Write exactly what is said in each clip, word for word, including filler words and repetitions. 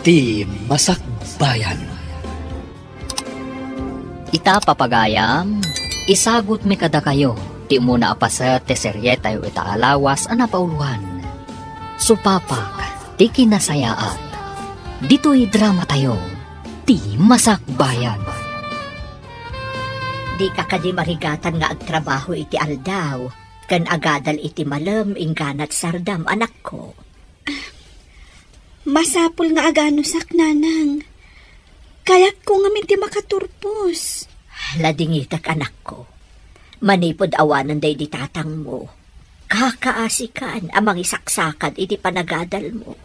Ti Masakbayan. Ita, papagayam, isagutmi kadakayo ti umuna a paset ti serietayo ita a lawas a napauloan, Supapak ti Kinasayaat. Ditoy dramatayo, Ti Masakbayan. Dika kadi marigatan nga agtrabaho iti aldaw ken agadal iti malem inggana ti sardam, anakko? Masapul nga aganusak, nanang. Kayatko ngamin ti makaturpos. Ladingitek, anakko. Manipud awanen daydi tatangmo, kakaasikan a mangisaksakad iti panagadalmo.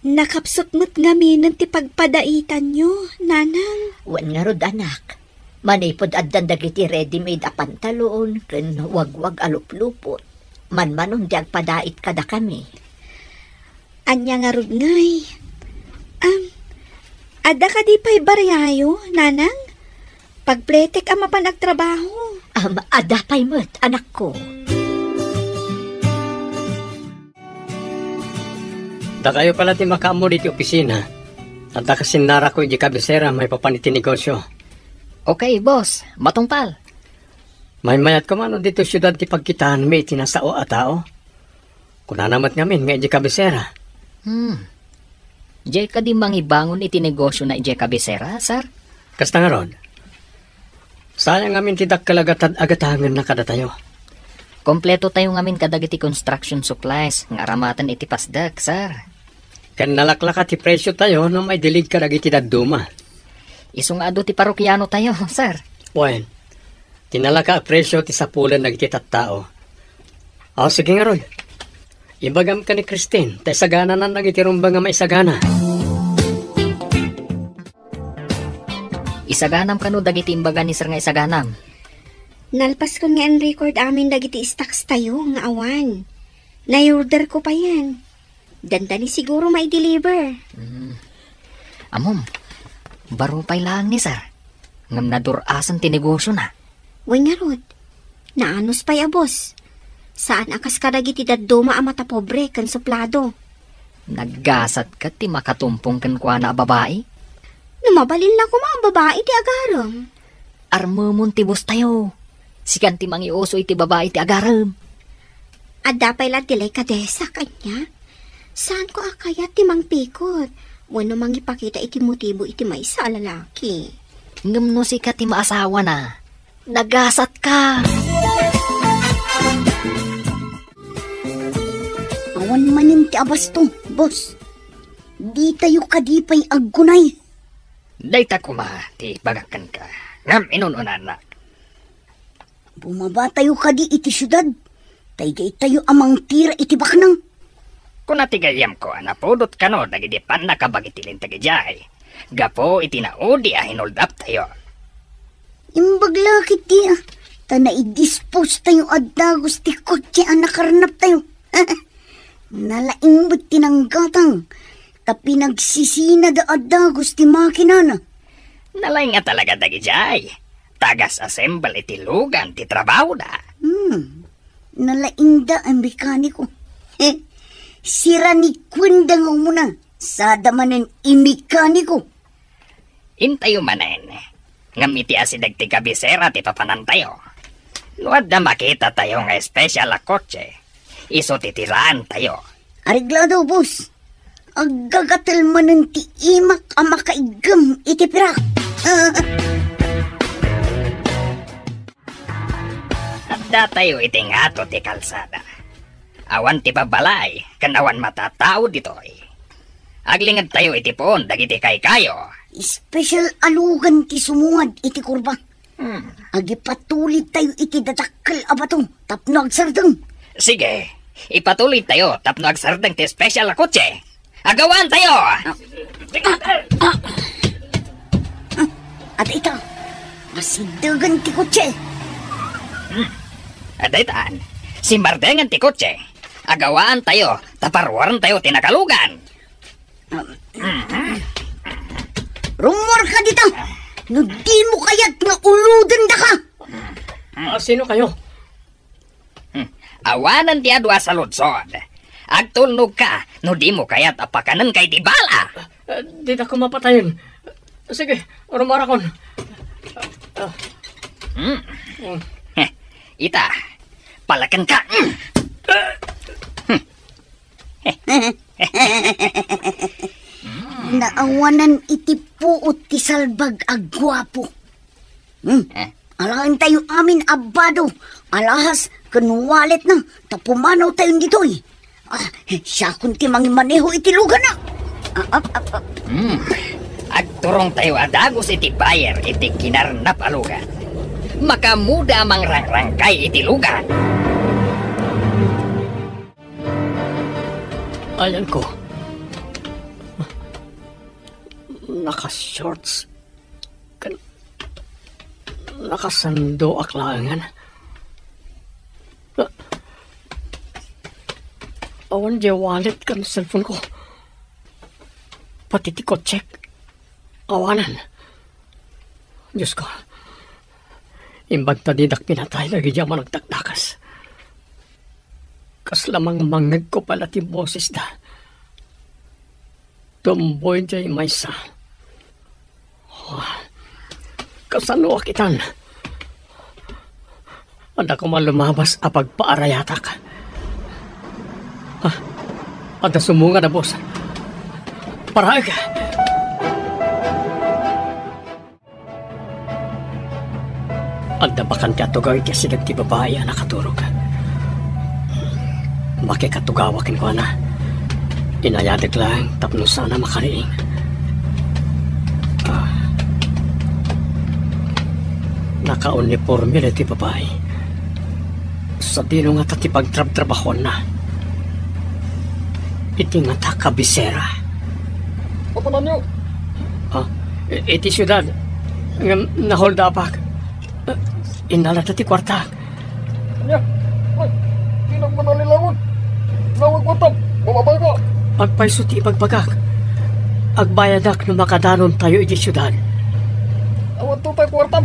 Nakapsut met ngaminen ti pagpadaitanyo, nanang. Wen ngarud, anak. Manipud addan dagiti ready-made a pantalon ken wagwag a luplupot, manmanon ti agpadait kadakami. Ania ngarud ngay? Am, adda kadi pay bariayo, nanang? Pagpletek a mapan agtrabaho. Am, adda pay met, anakko. Dakayo pala ti makaammo diti opisina. Adda kasinnarakko idiay kabisera maipapan iti negosio. Okay, boss. Matungpal. Maymayat koma no ditoy siudad ti pagkitaanmi iti nasao a tao. Kunana met ngamin nga idiay kabisera. Hmm. Diay kadi mangibangon iti negosiona idiay kabisera, sir? Kasta ngarud. Sayan ngamin ti dakkel a gatad-, agatangenna kadatayo. Kompletotayo ngamin kadagiti construction supplies nga aramaten iti pasdek, sir. Ken nalaklaka ti presiotayo no maidilig kadagiti dadduma. Isu nga adu ti parokianotayo, sir. Wen, ti nalaka a presio ti sapulen dagiti tattao. Aw, sige ngarud. Ibagam ken ni Christine, ta isagananan dagiti rumbeng a maisagana. Isaganam kano dagiti imbaga ni sir nga isaganam? Nalpaskon nga in-record amin dagiti stocks tayo nga awan. Na-order ko payen. Dandani siguro mai-deliver. Hmm. Ammom, baro pay laeng ni sir. Ngem nadur-asen ti negosiona. Wen ngarud, naanus pay a boss. Saan a kas kadagiti dadduma a matapobre ken suplado. Naggasat ket ti makatumpong kenkuana a babai? No mabalin la koma a babai ti agarem. Armemon ti boss tayo. Sikan ti mangiuso iti babai ti agarem. Adda pay la delikadesa kaniak. Saanko a kayat ti mangpikot wenno mangipakita iti motibo iti maysa a lalaki. Ngem no sika ti maasawana, nagasatka. Awan manen ti abasto, boss. Ditayo kadi pay aggunay. Dayta koma ti ibagak kenka. Ngem inun-unanak. Bumabatayo kadi iti siudad, ta idiaytayo a mangtira iti baknang. Kuna ti gayyemko a napudot kano dagiti pannakabagi ti linteg idiay, gapu iti naudi a hinuldaptayo. Imbag la ketdi a, ta naidispose tayo a dagus ti kotse a nakarnaptayo. Nalaing met ti nanggatang, ta pinagsisinada a dagus ti makinana. Nalaing a talaga dagidiay. Tagas-assemble iti lugan ti trabahoda. Hmm. Nalaingda a mekaniko. Siranikkuenda nga umuna, sada manen imekaniko. Intayo manen. Ngem iti asideg ti kabisera ti papanantayo. No adda makitatayo nga espesyal a kotse, isu ti tiraentayo. Areglado, boss. Aggagatel manen ti imak a makaiggem iti pirak. Addatayo iti ngato ti kalsada. Awan ti babbalay ken awan matatao ditoy. Aglingedtayo iti puon dagiti kaykayo. Espesyal a lugan ti sumungad iti kurba. Hmm. Agipatulidtayo iti dadakkel a bato tapno agsardeng. Sige, ipatulidtayo tapno agsardeng ti espesyal a kotse. Agawaantayo! Adda ita, masidegen ti kotse. Hmm. Adda itan, simmardengen ti kotse. Agawaantayo, ta paruarentayo ti nakalugan. Rummuarka dita, no dimo kayat nga ulodendaka. Ah, sino kayo? Hmm. Awanen ti adu a saludsod. Agtulnogka no dimo kayat a pakanenka iti bala. Ah, dita ko mapatayen. Sige, rumarakon. Ah, Hmm. hmm. Heh, ita, palakenka. Hmm. Hmm. Naawanan iti puot ti salbag a guapo. Hmm. Eh. Alaentayo amin a bado, alahas ken walletna, ta pumanawtayon ditoy. Ah, siakon ti mangimaneho iti luganna. Ah, ah, ah, ah. Hmm. Agturongtayo a dagus iti buyer iti kinarnap a lugan. Makaammoda a mangrangrangkay iti lugan. Ayanko. Naka-shorts. Ken nakasandoak laengen. Awan diay wallet ken cellphone ko. Pati ti kotsek. Awanen. Diosko, imbag ta didak pinatay dagiti a managdakdakes. Kasla mangmangngegko pay la ti bosesda. Tumboy diay maysa. Ah, kasanoak itan? Adda koma lumabas a pagpaarayatak. Ah, adda sumungad a bus. Paraek! Adda bakante a tugaw iti asideg ti babai a nakaturog. Makikatugawa kenkuana. Inayadek laeng tapno saan a makariing. Ah. Nakauniporme daytoy babai. Sadino ngata ti pagtrabtrabahuanna? Iti ngata kabisera. Apananyo? Ah, i-, iti siudad. Ngem naholdapak. Innalada ti kuarta. Ania? Ay, dinak manalilawan. Nawag kuartam. Mababaka. Agpayso ti ibagbagak. Agbayadak no makadanontayo iti siudad. Awan to tayo kuartam.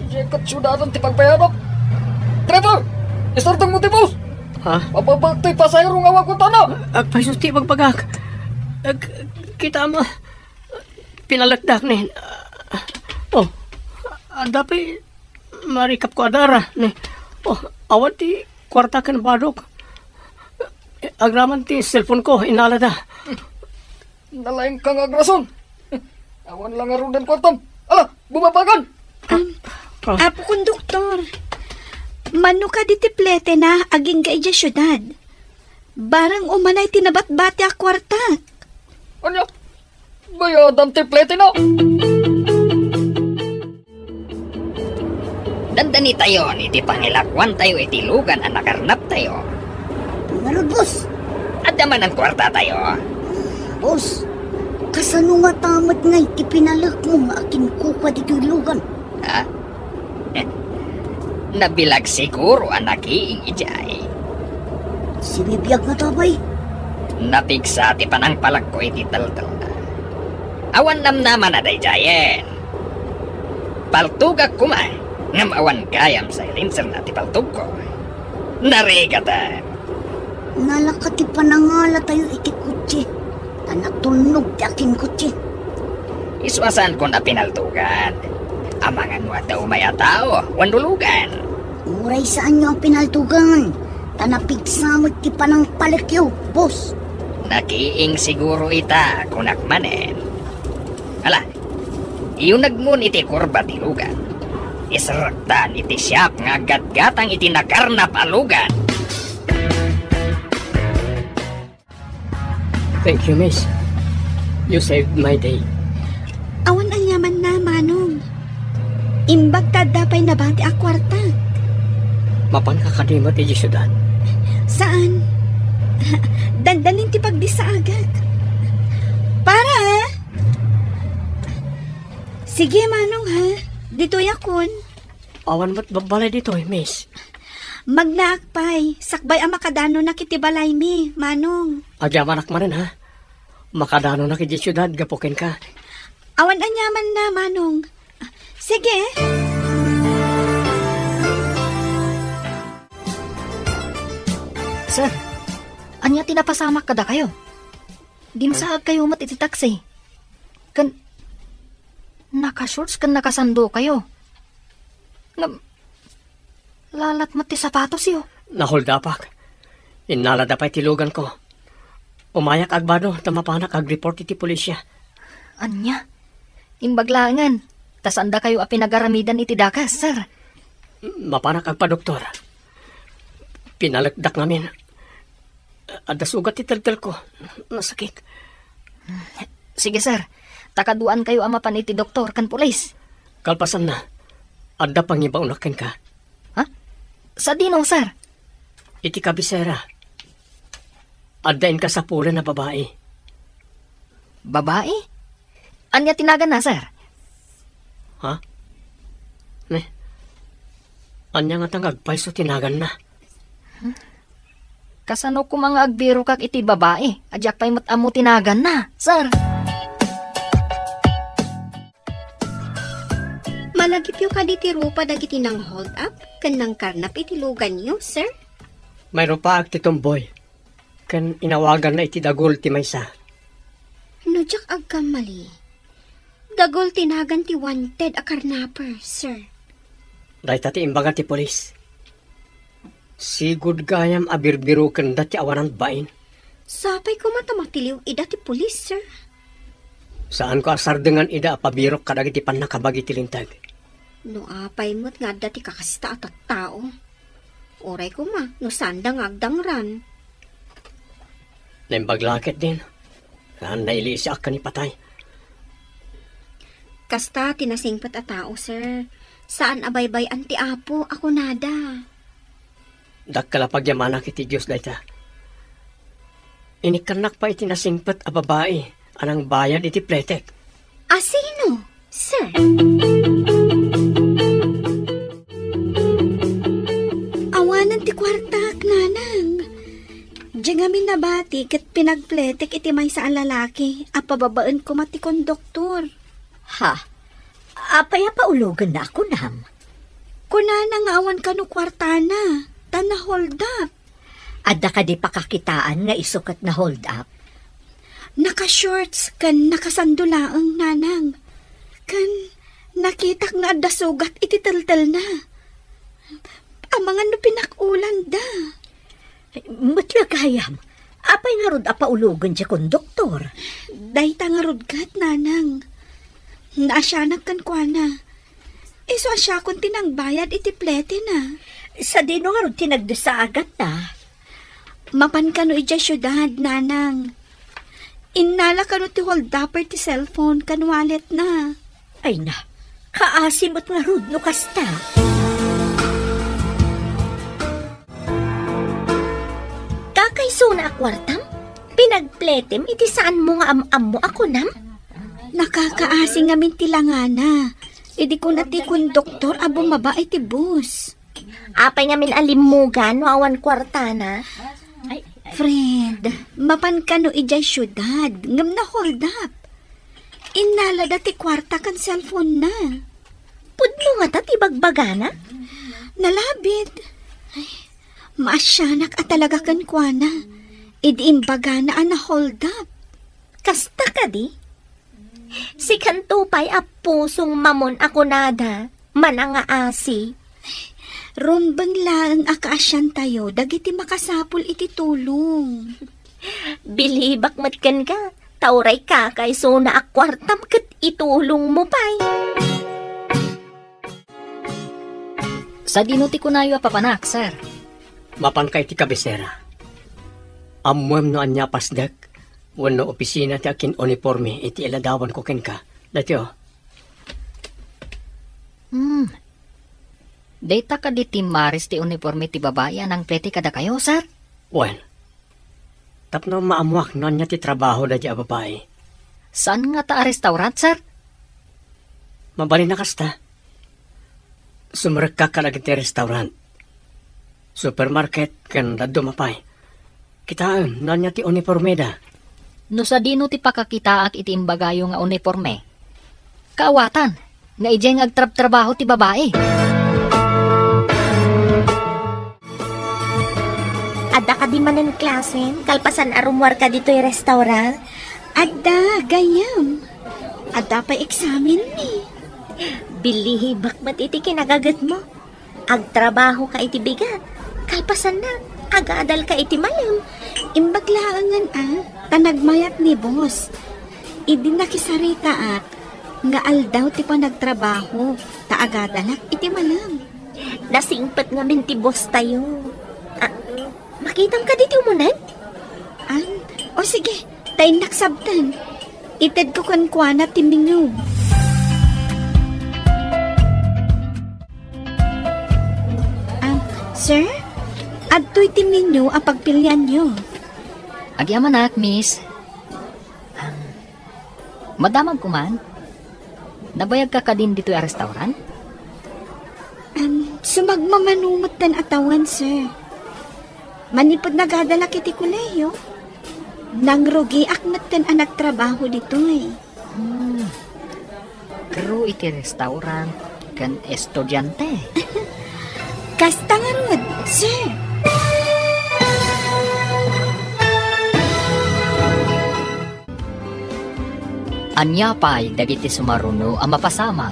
Diay ket siudadan ti pagbayadak. Traitor! Isardeng mo ti bus! Ha? Mababak ti pasahero nga awan kuartana! Agpayso ti ibagbagak. Ag-, kita mo. Pinalekdak ni. Oh, adda pay marikapko a dara ni. Oh, awan ti kuarta ken badok. Agraman ti cellphone ko, inalada. Nalaingka nga agrason. Awan la ngaruden kuartam. Ala, bumabakan! Ah. Ah. Apo Konduktor, mano kadi ti pletena agingga idiay siudad? Bareng umanay ti nabatbati a kuartak. Ania? Bayadam ti pletena? Dandanitayon iti pangilakuantayo iti lugan a nakarnaptayo. Ngarud, boss. Adda manen kuartatayo? Boss, kasano ngata met nga iti pinalekmo nga akinkukua ditoy lugan? Ha? Nabilag siguro a nakiing idiay. Sibibiag ngata pay? Napigsa ti panangpalekko iti teltelna. Awan namnamana daydiayen. Paltogak koma, ngem awan gayam silencerna ti paltogko. Narigatan. Nalaka ti panangalatayo iti kotse, ta natulnog ti akinkotse. Isu a saanko a pinaltogan. Amangan no adda umay a tao wenno lugan. Uray saanyo a pinaltogan, ta napigsa met ti panangpalekyo, boss. Nakiing siguro ita, kunak manen. Ala, iyunegmon iti kurba ti lugan. Iserektan iti siak nga aggatgatang iti nakarnap a lugan. Thank you, miss. You saved my day. Awan aniamanna, Manong. Imbag ta adda pay nabati a kuartak. Mapanka kadi met idiay siudad? Saan. Dandanin ti pagdissaagak. Para! Sige, Manong, ha? Ditoyakon. Awan met babbalay ditoy, miss. Magnaak pay, sakbay a makadanonak iti balaymi, Manong. Agyamanak manen, ha? Makadanonak idiay siudad gapu kenka. Awan aniamanna, Manong. Sige. Sir, ania ti napasamak kadakayo? Dimsaagkayo met iti taksi. Ken nakashorts ken nakasandokayo. Ngem, lalat met ti sapatosyo. Naholdapak. Innalada pay ti luganko. Umayak agbado ta mapanak agreport iti pulisya. Ania? Imbag laengen, ta saandakayo a pinagaramidan iti dakes, sir. Mapanak agpadoktor. Pinalekdak ngamin. Adda sugat ti teltelko. Nasakit. Sige, sir. Ta kaduaankayo a mapan iti doktor ken pulis. Kalpasanna, adda pangibaonak kenka. Ha? Sadino, sir? Iti kabisera, adda inkasapulan a babai. Babai? Ania ti naganna, sir? Ha? Ne? Ania ngata nga agpayso ti naganna? Kasano koma nga agbirokak iti babai a diak pay met ammo ti naganna, sir? Malagipyo kadi ti rupa dagiti nang-hold up ken nangkarnap iti luganyo, sir? Mairupaak ti tomboy, ken inawaganna iti dagul ti maysa. No diak agkamali, dagul ti nagan ti wanted a karnaper, sir. Dayta ti imbaga ti pulis. Sigud gayam a birbirokenda ti awanan bain. Sapay koma ta matiliw ida ti pulis, sir. Saanko a sardengan ida a pabirok kadagiti pannakabagi ti linteg. No apay met nga adda ti kakasta a tattao. Uray koma, no saanda nga agdangran. Naimbag la ketdin. Saan nailisiak ken ipatay. Kasta ti nasingpet a tao, sir. Saan a baybay-an ti Apo a kunada. Dakkel a pagyamanak iti Dios dayta. Inikkannak pay iti nasingpet a babai a nangbayad iti pletek. A sino, sir? Awanen ti kuartak, nanang. Diay ngamin nabati ket pinagpletek iti maysa a lalaki a pababaen koma ti konduktor. Ha? Apay a paulogenna a kunam? Kunana nga awan kano kuartana, ta na-hold up. Adda kadi pakakitaan nga isu ket na-hold up? Naka-shorts ken nakasando laeng, nanang. Ken nakitak nga adda sugat iti teltelna. Amangan no pinak-ulanda. Met la gayam, apay ngarud a paulogen diay konduktor? Dayta ngarud ket, nanang. Naasianak kenkuana. Isu a siakon ti nangbayad iti pletena. Sadino ngarud ti nagdusaagatna? Mapan kano idiay siudad, nanang. Innala kano ti hold-upper ti cellphone ken walletna. Ay na, kaasi met ngarud no kasta. Kakaisuna a kuartam? Pinagpletem iti saanmo nga am-ammo a kunam? Nakakaasi ngamin ti langana. Idi kuna ti konduktor a bumaba iti bus. Apay ngamin a limmuga no awan kuartana? Fred, mapan kano idiay siudad, ngem na-hold up. Innalada ti kuarta ken cellphone-na. Pudno ngata ti bagbagana? Nalabit. Ay, maasianak a talaga kenkuana. Idi imbagana a na-hold up. Kasta kadi? Sikanto pay a pusong mamon a kunada, manangaasi. Rumbeng laeng a kaasiantayo dagiti makasapul iti tulong. Bilibak met kenka, ta uray kakaisuna a kuartam ket itulongmo pay. Sadino ti kunayo a papanak, sir? Mapanka iti kabisera. Ammoem no ania a pasdek wenno opisina ti akin-uniporme iti iladawanko kenka. Daytoy, o. Hmm. Dayta kadi ti maris ti uniporme ti babai a nangplete kadakayo, sir? Wen, tapno maammoak no ania ti trabaho daydi a babai. Saan ngata a restaurant, sir? Mabalin a kasta. Sumrekka kadagiti restaurant, supermarket, ken dadduma pay. Kitaem no ania ti unipormeda. No sadino ti pakakitaak iti imbagayo nga uniporme? Kaawatan, nga idiay nga agtrabtrabaho ti babai. Adda kadi manen klasem, kalpasan a rummuarka ditoy restaurant? Adda, gayyem. Adda pay eksamenmi. Billihibak met iti kinagagetmo. Agtrabahoka iti bigat. Kalpasanna, agadalka iti malem. Imbag laengen a, ta nagmayat ni boss. Idi nakisaritaak, nga aldaw ti panagtrabaho, ta agadalak iti malem. Nasingpet ngamin ti boss tayo. Ah, makitam kadi ti umuneg? Ah, o sige, ta innak sabten. Itedko kenkuana ti menu. Ah, sir? Adtoy ti menu a pagpilianyo. Agyamanak, miss. Ah, madamagko man? Nabayagka kadin ditoy a restaurant? Am, sumagmamano metten a tawen, sir. Manipud nagadalak iti kolehiyo, nangrugiak metten a nagtrabaho ditoy. Hmm. Crew iti restaurant ken estudiante. Kasta ngarud, sir. Ania pay dagiti sumaruno a mapasamak?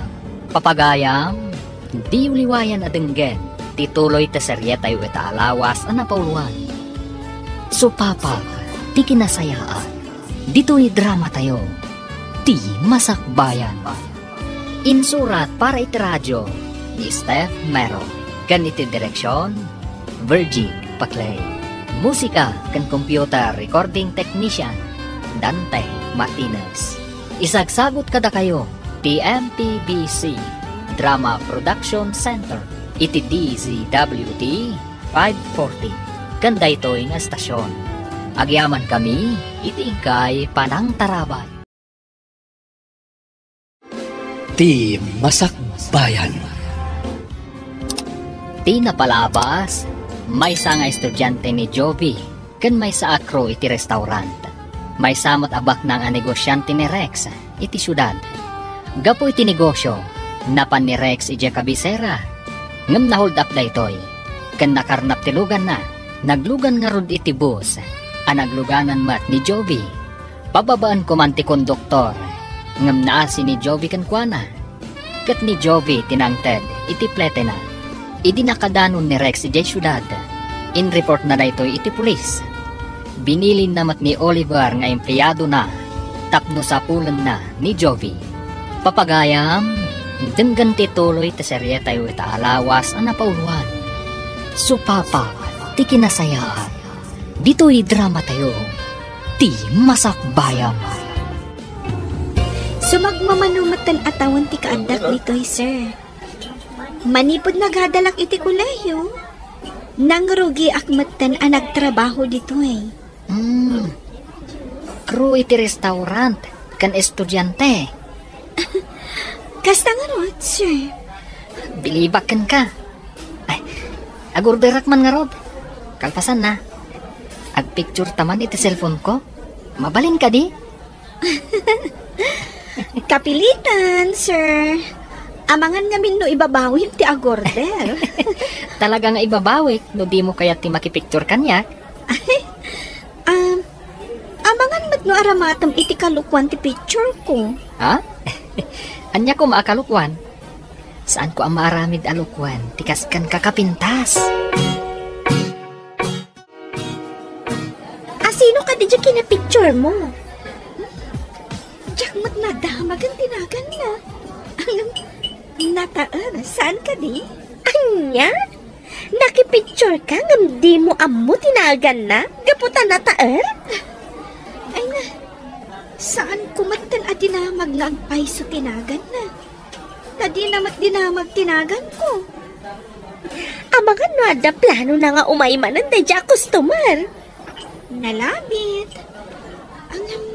Papagayam, diyo liwayan a denggen ti tuloy ti serietayo ita a lawas a napauluan. Supapag ti kinasayaat ditoy dramatayo, Ti Masakbayan. Insurat para iti radio ni Steph Mero ken iti direksion, Virgie Paclay. Musika ken computer recording technician, Dante Martinez. Isagsagut kadakayo ti M P B C Drama Production Center iti D Z W T five forty ken daytoy nga estasion. Agyamankami iti inkay panangtarabay. Ti Masakbayan. Ti napalabas, maysa nga estudiante ni Jovi ken maysa a crew iti restaurant. Maysa met a baknang a negosiante ni Rex iti siudad. Gapu iti negosio, napan ni Rex idiay kabisera, ngem na-hold up daytoy, ken nakarnap ti luganna. Naglugan ngarud iti bus a nagluganan met ni Jovi. Pababaen koman ti konduktor, ngem naasi ni Jovi kenkuana. Ket ni Jovi ti nangted iti platena. Idi nakadanon ni Rex idiay siudad, inreportna daytoy iti pulis. Binilinna met ni Oliver nga empleadona tapno sapulenna ni Jovi. Papagayam, denggen ti tuloy ti serietayo ita a lawas a napauluan. Supapag ti kinasayaat ditoy dramatayo, Ti Masakbayan. Sumagmamano metten a tawen ti kaaddak ditoy, sir. Manipud nagadalak iti kolehiyo, nangrugiak metten a nagtrabaho ditoy. Hmm. Crew iti restaurant ken estudiante. Kasta ngarud, sir. Bilibak kenka. Ay, agorderak man ngarud. Kalpasanna, agpicture ta man iti cellphone ko. Mabalin kadi? Kapilitan, sir. Amangan ngamin no ibabawim ti agorder. Talaga nga ibabawik no dimo kayat ti makipicture kaniak. Ay, um, amangan met no aramatem iti kalukuan ti picture ko. Ha? Ania koma a kalukuan? Saanko a maaramid a lukuan ti kaskan kakapintas. Asino kadi diay kinapicture mo? Diak met nadamag ti naganna. Ngem nataen, saan kadi? Ania? Nakipicture ka ngem dimo ammo ti naganna gapu ta nataen? Ay na, saanko metten a dinamag nga agpayso ti naganna. Ta dina met dinamag ti naganko. Amangan no adda planona nga umay manen daydiay a customer. Nalabit. Ngem,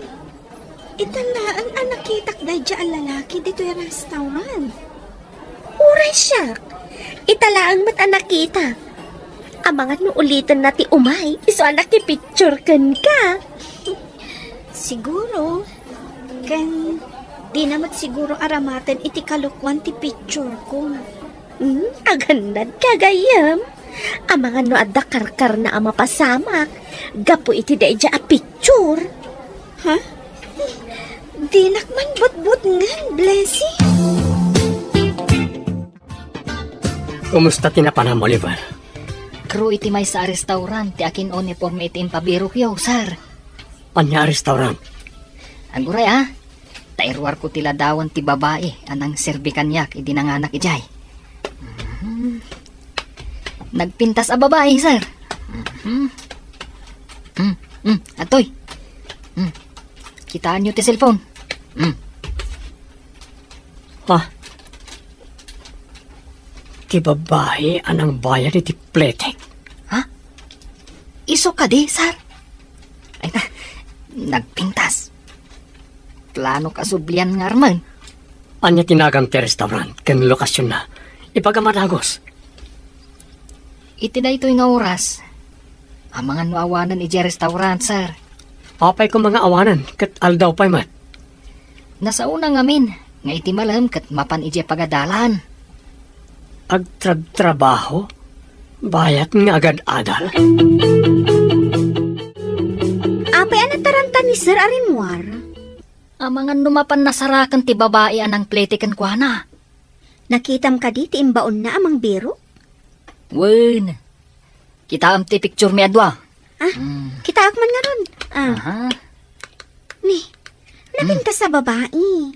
ita laeng a nakitak daydiay a lalaki ditoy restaurant. Uray siak, ita laeng met a nakitak. Amangan no ulitenna ti umay, isu a nakipicture kenka. Siguro, ken dina met siguro aramaten iti kalukuan ti picture ko. Hmm, agannad ka, gayyem. Amangan no adda karkarna a mapasamak gapu iti daydiay a picture. Ha? Dinak man butbutngen, Blessy. Kumusta ti napanam, Oliver? Crew iti maysa a restaurant ti akin-uniform iti impabirokyo, sir. Ania a restaurant? Aguray, a. Ta iruarko ti ladawan ti babai a nangserbi kaniak idi nanganak idiay. Mhm. Nagpintas a babai, sir. Mhm. Hmm, hmm, atoy. Hmm. Kitaenyo ti cellphone. Hmm. Ha? Ti babai a nangbayad iti pletek? Ha? Isu kadi, sir? Ay, na-, nagpintas. Planok a sublian nga armen. Ania ti nagan ti restaurant ken lokasionna? Ibagam a dagus. Iti daytoy nga oras, amangan no awanen idiay restaurant, sir. Apay koma nga awanen ket aldaw pay met? Nasaona ngamin nga iti malem ket mapan idiay pagadalan. Agtragtrabaho? Bayat nga agad-adal? Apay a nataranta ni Sir a rimmuar? Amangan no mapan nasaraken ti babai a nangplete kenkuana. Nakitam kadi ti imbaonna a mangbirok? Wen. Kitaem ti picture mi a dua. Ah, Hmm. kitaak man ngarud. Ah, Aha. Ni, napintas a babai.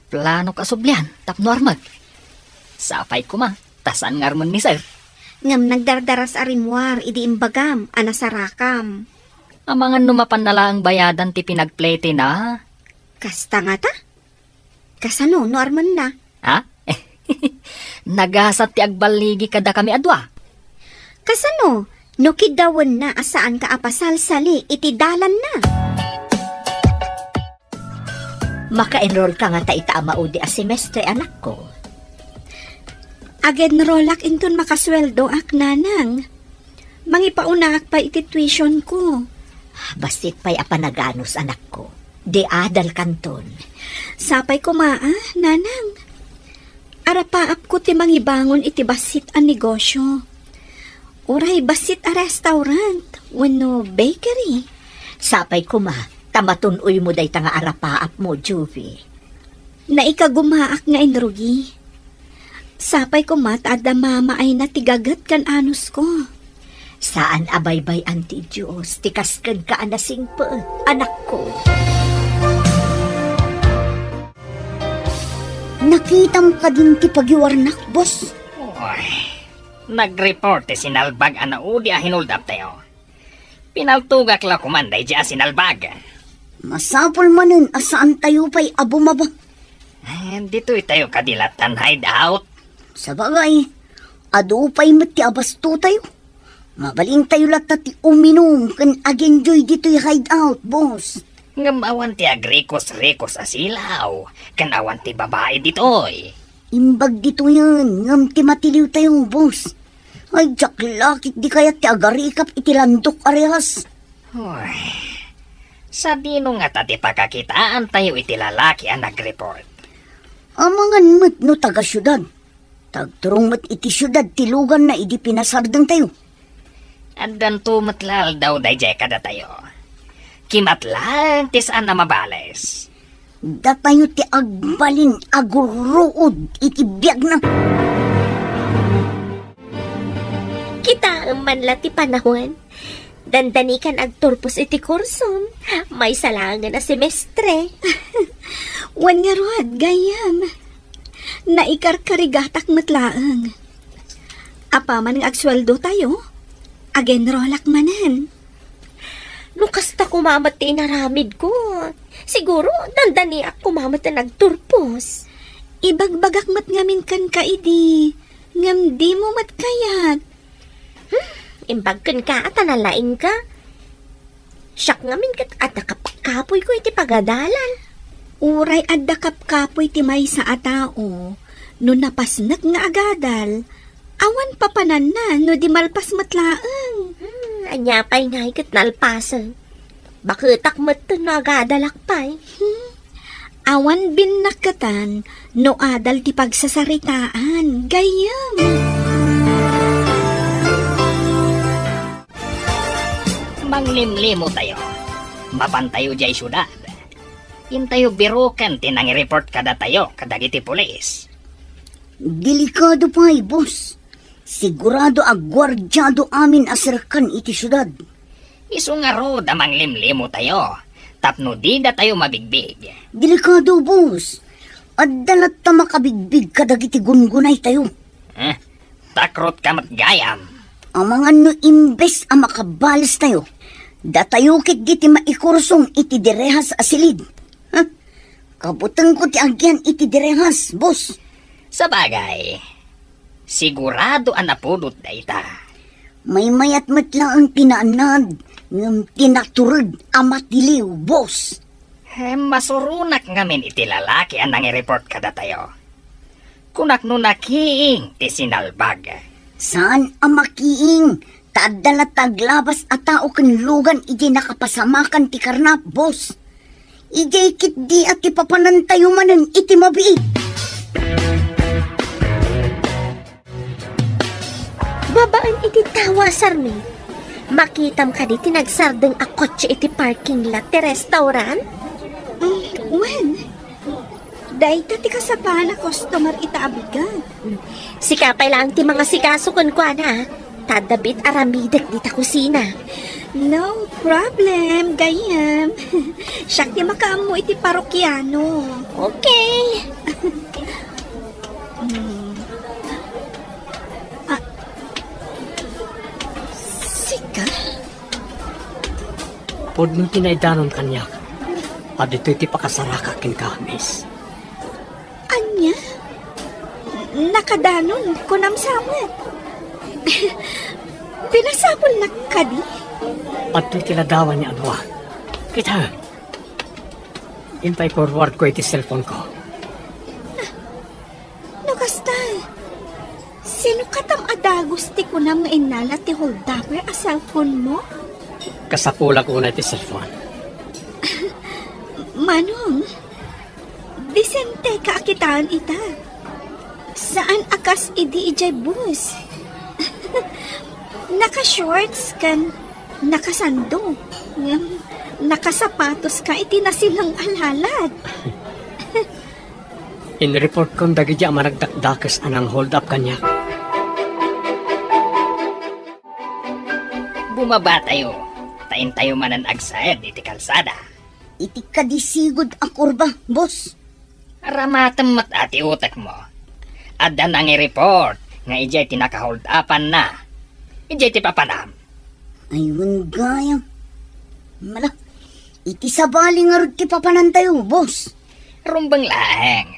Planok a sublian tapno armek. Sapay koma, ta saan nga armen ni sir. Ngem nagdardaras a rimmuar idi imbagam a nasarakam. Amangan no mapanna laeng bayadan ti pinagpletena. Kasta ngata? Kasano no armenna? Ha? Nagasat ti agballigi kadakami a dua. Kasano no kiddawenna a saanka a pasalsali iti dalanna? Maka-enroll ka ngata ita a maudi a semestre, anakko? Ag-enrollak inton makasueldoak, nanang. Mangipaunakak pay iti tuitionko. Bassit pay a panaganus, anakko. Di adal kanton. Sapay koma, a, nanang. Arapaapko ti mangibangon iti bassit a negosio. Uray bassit a restaurant wenno bakery. Sapay koma, ta matun-oymo dayta nga arapaapmo, Juvie. Naikagumaak nga inrugi. Sapay koma ta adda mamaayna ti gaget ken anusko. Saan a baybay-an ti Dios ti kas kenka a nasingpet, anakko. Nakitam kadin ti pagiwarnak, boss? Oy, nag-report ti sinalbag a naudi a hinuldaptayo. Pinaltugak la koman daydi a sinalbag. Masapul manen a saantayo pay a bumaba. Eh, ditoy tayo kadi latta hideout. Sabagay, adu pay met ti abastotayo. Mabalintayo latta ti uminum ken agenjoy ditoy hideout, boss. Ngem awan ti agrikos-rikos a silaw, ken awan ti babai ditoy. Imbag ditoyen, ngem ti matiliwtayo, boss. Ay, diak la ketdi kayat ti agarikap iti landok a rehas. Hoy, sadino ngata ti pakakitaantayo iti lalaki a nag-report? Amangan met no taga-siudad. Tagturong met iti siudad ti luganna idi pinasardengtayo. Addanto met la aldaw daydiay kadatayo. Kimat laeng ti saan a mabales. Datayo ti agbalin a gurruod iti biagna. Kitaem man la ti panawen. Dandanikan agturpos iti kursom. Maysa laengen a semestre. Wen ngarud, gayyem. Naikarkarigatak met laeng. Apaman nga agsueldotayo, agenrolak manen. No kasta koma met ti inaramidko, siguro dandaniak koma met a nagturpos. Ibagbagak met ngamin kenka idi, ngem dimo met kayat. Hmm, imbag kenka a ta nalaingka. Siak ngamin ket adda kapkapuyko iti pagadalan. Uray adda kapkapuy ti maysa a tao, no napasnek nga agadal, awan papananna no di malpas met laeng. Hmm, ania pay ngay ket nalpasen? Baketak metten no agadalak pay. Hmm. Awan binnaketan no adal ti pagsasaritaan, gayyem. Manglimlimo tayo. Mapantayo diay siudad. Intayo biroken ti nangi-report kadatayo kadagiti pulis. Delikado pay, boss. Sigurado a guardiado amin a serkan iti siudad. Isu ngarud a manglimlimo tayo, tapno dida tayo mabigbig. Delikado, boss. Adda latta makabigbig kadagiti gungunay tayo. Eh, takrotka met gayam. Amangan no imbes a makabales tayo, datayo ketdi ti maikursong iti direhas a silid. Ha? Kabutengko ti agian iti direhas, boss. Sabagay, sigurado a napudot dayta. Maymayat met laeng ti naanad, ngem ti natureg a matiliw, boss. Hem, masuronak ngamin iti lalaki a nangi-report kadatayo. Kunak no nakiing ti sinalbag. Saan a makiing, ta adda latta aglabas a tao ken lugan idiay nakapasamakan ti karnap, boss. Idiay ketdi a ti papanantayo manen iti mabiit. Babaen iti tawa, Sarmi. Makitam kadi ti nagsardeng a kotse iti parking lot ti restaurant? Mm, wen. Dayta ti kasapaan a customer ita a bigat. Sika pay laeng ti mangasikaso kenkuana, ta adda biit aramidek dita kusina. No problem, gayyem. Siak ti makaammo iti parokiano. Okay. Mm. Ah. Sika? Pudno ti naidanon kaniak a ditoy ti pakasaraka kenka, miss. Ania? Nakadanon, kunam sa met. Pinasapulnak kadi? Adtoy ti ladawan nga adua. Kita, impay-forwardko iti cellphoneko. No kasta, sino katam a dagus ti kunam nga innala ti holdupper a cellphonemo? Kasapulak unay ti cellphone. Manong, disenteka a kitaen ita. Saan a kas idi idiay bus. Naka-shorts ken nakasando, ngem nakasapatoska iti nasileng a lalat. Inreportkon dagiti a managdakdakes a nang-hold up kaniak. Bumabatayo, ta intayo manen agsaed iti kalsada. Iti kadi sigud a kurba, boss. Aramatem met a ti utekmo. Adda nangi-report nga idiay ti naka-hold upanna. Idiay ti papanam. Ay, wen gayam. Mala, iti sabali ngarud ti papanantayo, boss. Rumbeng laeng.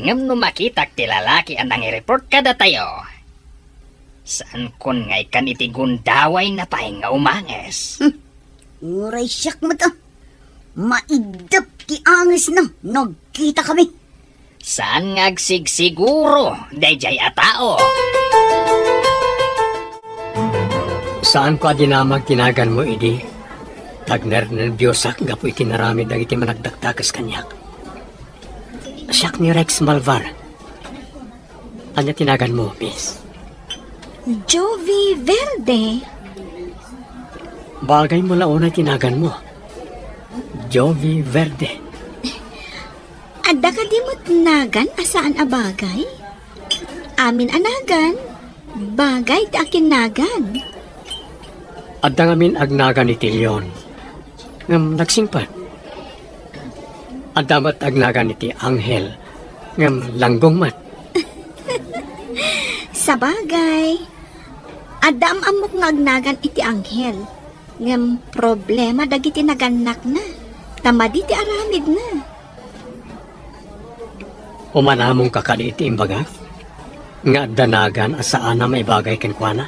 Ngem no makitak ti lalaki a nangi-report kadatayo, saankon nga ikkan iti gundawayna pay nga umanges. Hmm. Uray siak met a. Maiddep ti angesna no agkitakami. Saan nga agsigsiguro daydiay a tao? Saanko a dinamag ti naganmo idi. Nagnernerbiosak gapu iti naramid dagiti managdakdakes kaniak. Siak ni Rex Malvar. Ania ti naganmo, miss? Jovi Verde. Bagaymo la unay ti naganmo. Jovi Verde. Adda kadi met nagan a saan a bagay? Amin a nagan, bagay ti akinnagan. Adda ngamin agnagan iti leon, ngem nagsingpet. Adda met agnagan iti anghel, ngem langgong met. Sabagay, adda am-ammok nga agnagan iti anghel, ngem problema dagiti nagannakna, ta madi ti aramidna. Umanamonka kadi iti imbagak nga adda nagan a saan a maibagay kenkuana?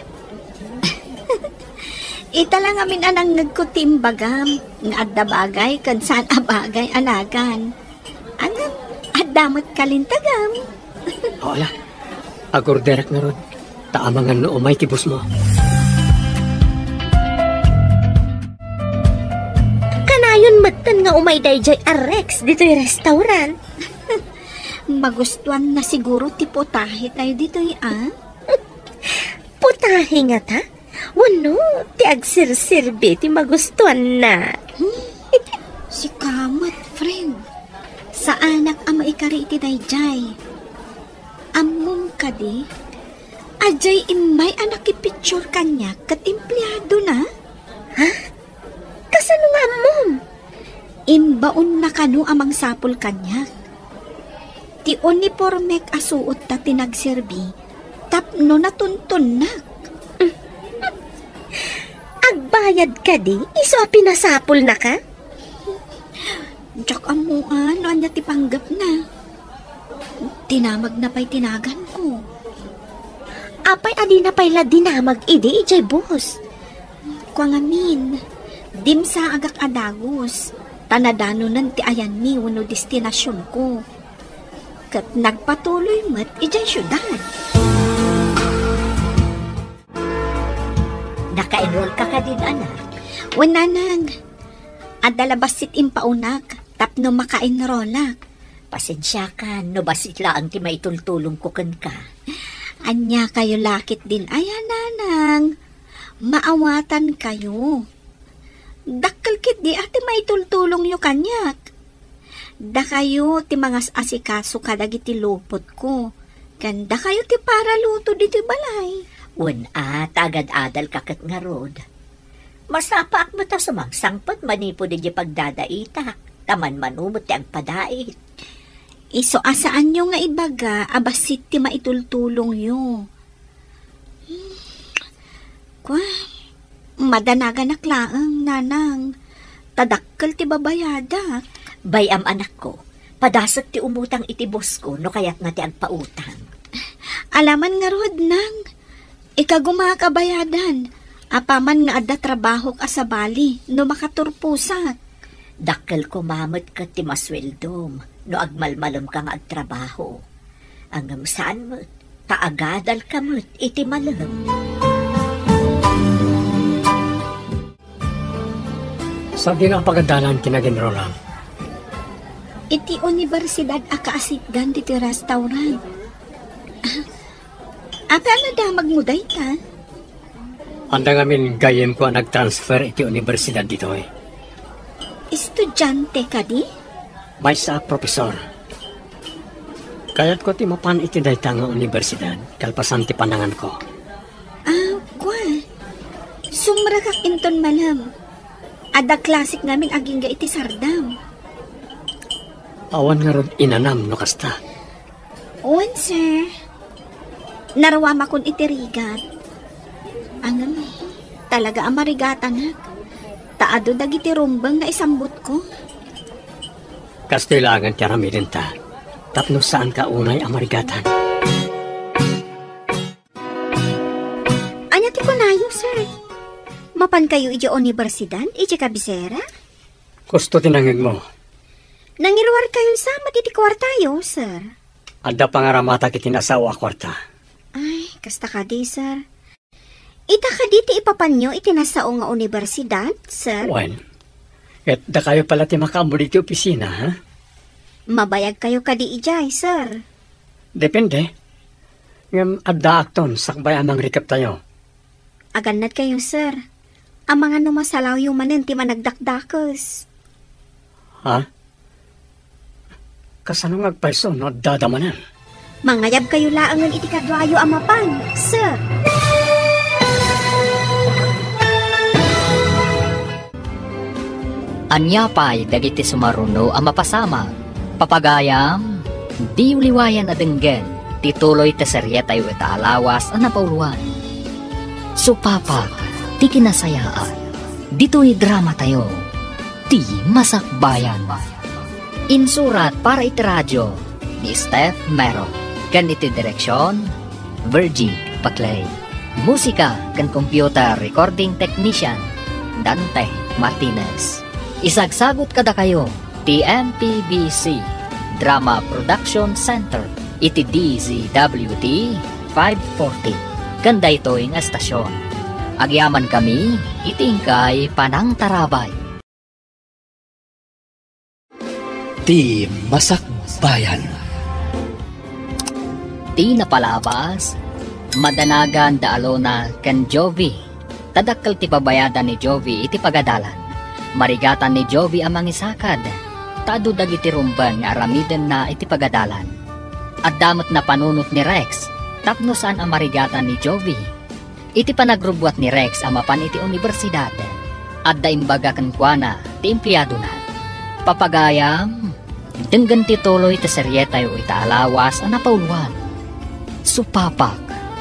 Ita la ngamin a nangngegko ti imbagam nga adda bagay ken saan a bagay a nagan. Ngem, adda met kalintagam. Hala, agorderek ngarud, ta amangan no umay ti busmo. Kanayon metten nga umay daydiay a Rex ditoy restaurant. Magustuanna siguro ti putahe tayo ditoy, a? Putahe ngata? Wenno, ti agserserbi ti magustuanna. Sika met, friend. Saanak a maikari iti daydiay. Ammom kadi, adiay immay a nakipicture kaniak ket empleadona? Ha? Kasano nga ammom? Imbaonna kano a mangsapul kaniak. Ti unipormek a suotta ti nagserbi tapno natuntonnak. Agbayad kadi isu a pinasapulnaka? Diak ammoan no ania ti panggepna. Dinamagna pay ti naganko. Apay a dina pay la dinamag idi idiay bus? Kua ngamin, dimsaagak a dagus, ta nadanonen ti ayanmi wenno destinasionko. Ket nagpatuloy met idiay siudad. Naka-enroll ka kadin, anak? Wen, nanang. Adda la bassit impaunak tapno maka-enrollak. Pasensiakan no bassit laeng ti maitultulongko kenka. Ania kayo lakit din aya, nanang? Maawatan kayo. Dakkel ketdi a ti maitultulongyo kaniak. Dakayo ti mangas-asikaso kadagiti lupotko, ken dakayo ti paraluto ditoy balay. Wen a, ta agad-adalka ket ngarud. Masapaak met a sumangsangpet manipud idiay pagdadaitak, ta manmano met ti agpadait. Isu a saanyo nga ibaga a bassit ti maitultulongyo. Kua, madanaganak laeng, nanang, ta dakkel ti babayadak. Bay-am, anakko, padasek ti umutang iti bosko no kayatna ti agpautang. Alaman ngarud, nang, ikagumaak a bayadan, apaman nga adda trabahok a sabali no makaturposak. Dakkel koma met ket ti masueldom no agmalmalemka nga agtrabaho. Ngem saan met, ta agadalka met iti malem. Sadino a pagadalan ti nag-enrollam? Iti universidad a kaasitgan ditoy restaurant. Ah, apay a nadamagmo dayta? Anda ngamin gayyemko a nagtransfer iti universidad ditoy. Estudiante kadi? Maysa a profesor. Kayatko ti mapan iti dayta nga universidad kalpasan ti pananganko. Ah, kua. Sumrekak inton malem. Adda klasek ngamin agingga iti sardam. Awan ngarud inanam no kasta. Wen, sir. Naruamakon iti rigat. Ngem, talaga a marigatanak. Ta adu dagiti rumbeng nga isambutko. Kastoy laengen ti aramidenta. Tapno saanka unay a marigatan. Ania ti kunayo, sir? Mapankayo idiay universidad, idiay kabisera? Kusto ti nangngegmo. Nangiruarkayo sa met iti kuartayo, sir? Adda pangaramatak iti nasao a kuarta. Ay, kasta kadi, sir. Ita kadi ti ipapanyo iti nasao nga universidad, sir? Wen. Ket dakayo pala ti makaammo ditoy opisina, ha? Mabayagkayo kadi idiay, sir? Depende. Ngem addaakton sakbay a mangrikeptayo. Agannadkayo, sir. Amangan no masalawyo manen ti managdakdakes. Ha? Kasano nga agpayso no addada manen? Mangayabkayo laengen iti kaduayo a mapan, sir. Ania pay dagiti sumaruno a mapasamak? Papagayam, diyo liwayan a denggen ti tuloy ti serietayo ita a lawas a napauloan. Supapak ti kinasayaan ditoy dramatayo, Ti Masakbayan. Insurat para iti radio ni Steph Mero ken iti direksion, Virgie Paclay. Musika ken computer recording technician, Dante Martinez. Isagsagut kadakayo ti M P B C Drama Production Center iti D Z W T five forty ken daytoy nga estasion. Agyamankami iti inkay panangtarabay. Ti Masakbayan. Ti napalabas, madanagan da Alona ken Jovi. ta dakkel ti pabayadan ni Jovi iti pagadalan. Marigatan ni Jovi a mangisakad, ta adu dagiti rumbeng nga aramidenna iti pagadalan. Adda met napanunot ni Rex tapno saan a marigatan ni Jovi. Iti panagrubbuat ni Rex a mapan iti unibersidad, adda imbaga kenkuana ti empleadona. Papagayam, denggen ti tuloy ti serietayo ita a lawas a napauluan, Supapak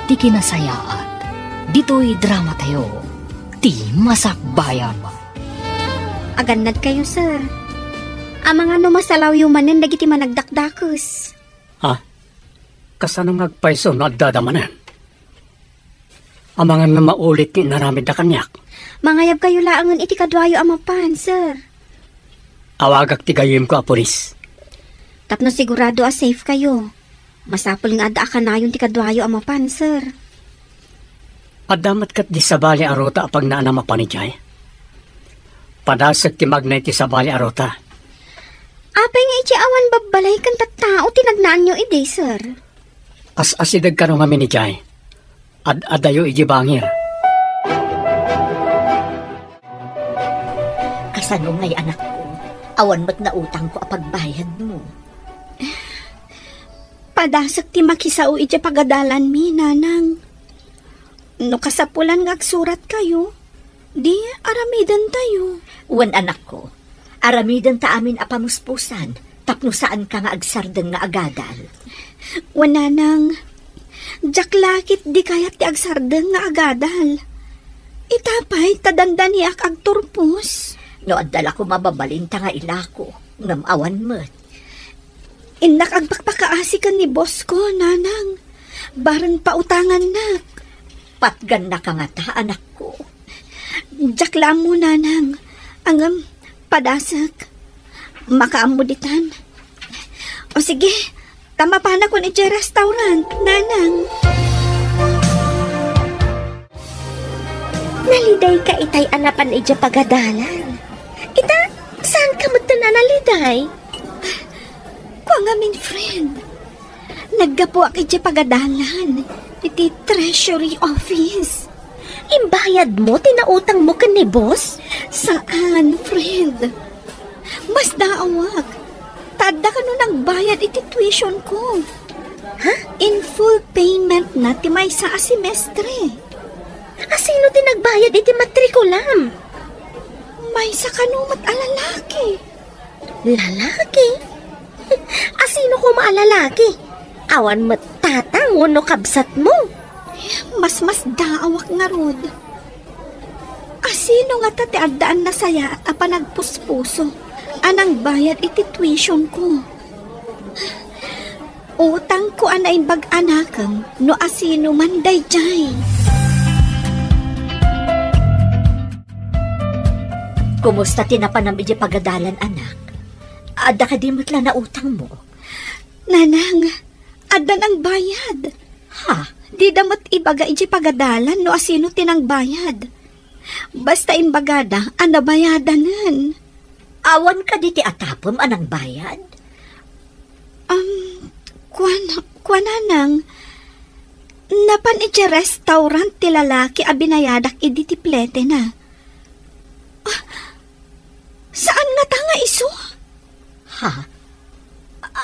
ti Kinasayaat. Ditoy dramatayo, ti Masakbayan. Agannadkayo, sir. Amangan no masalawyo manen dagiti managdakdakes. Ha? Kasano nga agpayso no addada manen? Amangan no maulit ti inaramidda kaniak? Mangayabkayo laengen iti kaduayo a mapan, sir. Awagak ti gayyemko a pulis. Tapno sigurado a safe kayo, masapul nga adda a kanayon ti kaduayo a mapan, sir. Adda met ket di sabali a ruta a pagnaan a mapan idiay. Padasek ti magna iti sabali a ruta. Apay nga idiay awan babbalay ken tattao ti nagnaanyo idi, sir? As-asideg kano ngamin idiay. Ad-adayo idiay bangir. Kasano ngay, anakko? Awan met nautangko a pagbayadmo. Padasek ti makisao idiay pagadalanmi, nanang. No kasapulan nga agsuratkayo, di aramidentayo. Wen, anakko, aramidenta amin a pamuspusan tapno saanka nga agsardeng nga agadal. Wen, nanang, diak la ketdi kayat ti agsardeng nga agadal. Ita pay ta dandaniak agturpos. No adda la koma mababalinta nga ilako, ngem awan met. Innak agpakpakaasi ken ni boss ko, nanang. Bareng pautangannak. Patgannaka ngata, anakko? Diak la ammo, nanang. Ngem, padasek. Makaammo ditan. O sige, ta mapanakon idiay restaurant, nanang. Nalidayka itay a napan idiay pagadalan. Ita, saanka metten a naliday? Kua ngamin, friend. Naggapuak idiay pagadalan iti Treasury Office. Imbayadmo ti nautangmo ken ni boss? Saan, friend. Masdaawak. Ta adda kano nagbayad iti tuition ko. Ha? In full payment na ti maysa a semestre. Asino ti nagbayad iti matrikulam? Maysa kano met a lalaki. Lalaki? Asino koma a lalaki? Awan met tatang wenno kabsatmo? Masmasdaawak ngarud. Asino ngata ti addaan nasayaat a panagpuspuso a nangbayad iti tuition ko? Utangko a naimbag a nakem no asino man daydiay. Kumusta ti napanam idiay pagadalan, anak? Adda kadi met la nautangmo? Nanang, adda nangbayad. Ha? Dida met ibaga idiay pagadalan no asino ti nangbayad. Basta imbagada a nabayadanen. Awan kadi ti atapem a nangbayad? Um, kuan, kuan, nanang, napan idiay restaurant ti lalaki a binayadak idi ti pletena. Ah, saan ngata nga isu? Ha?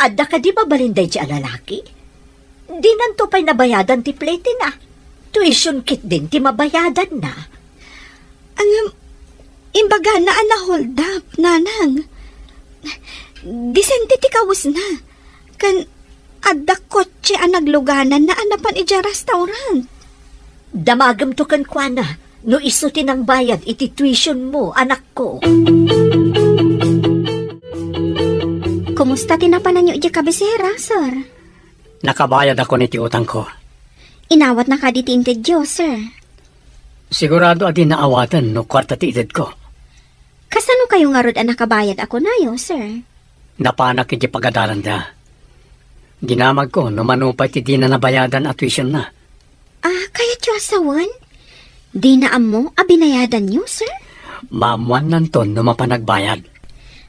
Adda kadi mabalin daydiay a lalaki? Dinanto pay nabayadan ti pletena. Tuition ketdin ti mabayadanna. Ngem, imbagana a na-hold up, nanang. Disente ti kawesna. Ken adda kotse a naglugananna a napan idiay restaurant. Damagemto kenkuana no isu ti nangbayad iti tuition mo, anakko. Kumusta ti napananyo idiay kabisera, sir? Nakabayadakon iti utangko. Inawatna kadi ti intedyo, sir? Sigurado a dinna awaten no kuarta ti itedko. Kasano kayo ngarud a nakabayad a kunayo, sir? Napanak iti pagadalanda. Dinamagko no mano pay ti dina nabayadan a tuition na. Ah, kayatyo a sawen? Dina ammo a binayadanyo, sir? Maammuannanton no mapan nagbayad.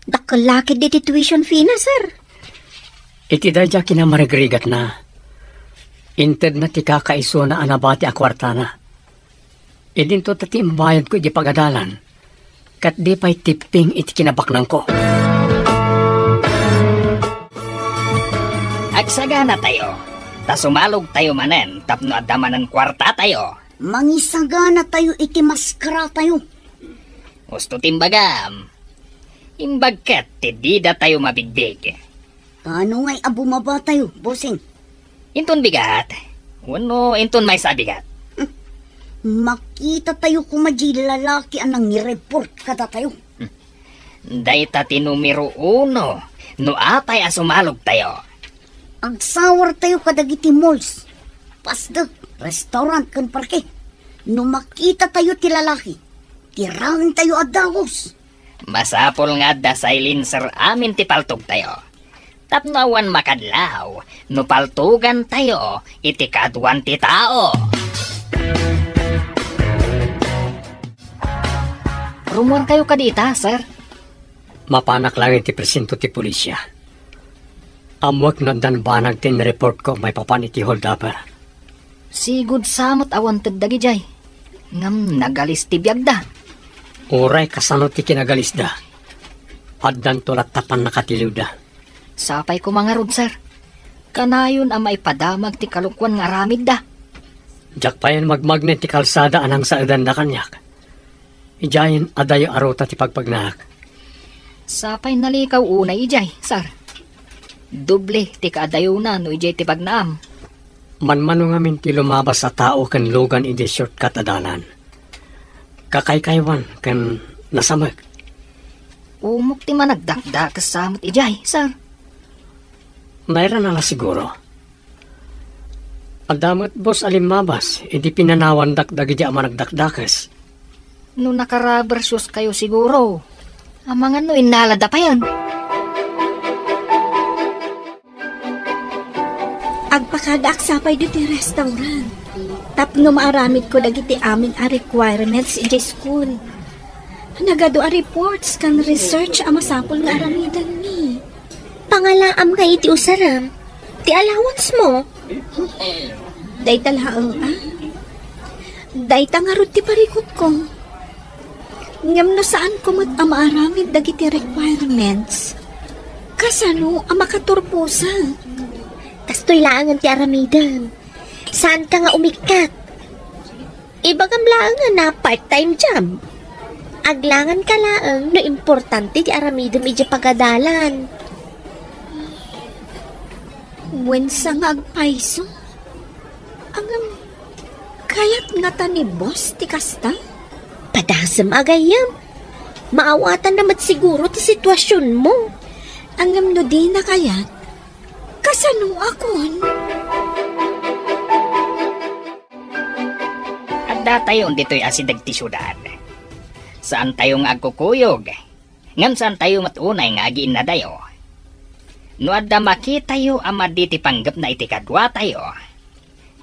Dakkel la ketdi ti tuition fee na, sir. Iti daydiay a kinamarigrigatna, intedna ti kakaisuna a nabati a kuartana. Idinto ta ti imbayadko iti pagadalan, ket di pay tipping iti kinabaknangko. Agsaganatayo, ta sumalogtayo manen tapno adda manen kuartatayo. Mangisaganatayo iti maskaratayo. Husto ti imbagam. Imbag ket ti didatayo mabigbig. Paano ngay a bumabatayo, bossing? Inton bigat. Wenno inton maysa a bigat. Makitatayo koma diay lalaki a nangi-report kadatayo. Dayta ti numero uno no apay a sumalogtayo. Agsawartayo kadagiti malls, pasdek, restaurant ken parke. No makitatayo ti lalaki, tiraentayo a dagus. Masapul nga adda silencer amin ti paltogtayo. Tapno awan makadlaw no paltogantayo iti kaduan ti tao. Rummuarkayo kadi ita, sir? Mapanak laeng iti presinto ti pulisya. Ammoek no addan banag ti inreportko maipapan iti holdupper. Sigud sa met a wanted dagidiay. Ngem nagalis ti biagda. Uray kasano ti kinagalisda, addanto latta pannakatiliwda. Sapay koma ngarud, sir. Kanayon a maipadamag ti kalokuan nga aramidda. Diak payen magmagna iti kalsada a nangsaedanda kaniak. Idiayen adayo a ruta ti pagpagnaak. Sapay nalikaw unay idiay, sir. Doble ti kaadayona no idiay ti pagnaam. Manmano ngamin ti lumabas a tao ken lugan idiay shortcut a dalan. Kakaykaywan ken nasamek. Umok ti managdakdakes sa met idiay, sir. Nairana la siguro. Adda met bus a limmabas idi pinanawandak dagidi a managdakdakes. No naka-rubber shoes kayo siguro, amangan no innalada payen. Agpakadaak sapay ditoy restaurant tapno maaramidko dagiti amin a requirements idiay school. Nagadu a reports ken research a masapul nga aramidenmi. Pangalaam nga iti usarem ti allowance mo. Dayta laeng, a? Dayta ngarud ti parikutko. Ngem no saanko met a maaramid dagiti requirements, kasano a makaturposak? Kastoy laengen ti aramidem. Saanka nga umikkat. Ibagam laeng nga na part-time job. Aglanganka laeng no importante ti aramidem idiay pagadalan. Wen sa nga agpayso. Ngem, kayat ngata ni boss ti kasta? Padasem a gayyem. Maawatanna met siguro ti situasionmo. Ngem no dina kayat, kasanoakon? Addatayon ditoy asideg ti siudad. Saantayo nga agkukuyog, ngem saantayo met unay nga agiinnadayo. No adda makitayo a madi ti panggepna iti kaduatayo,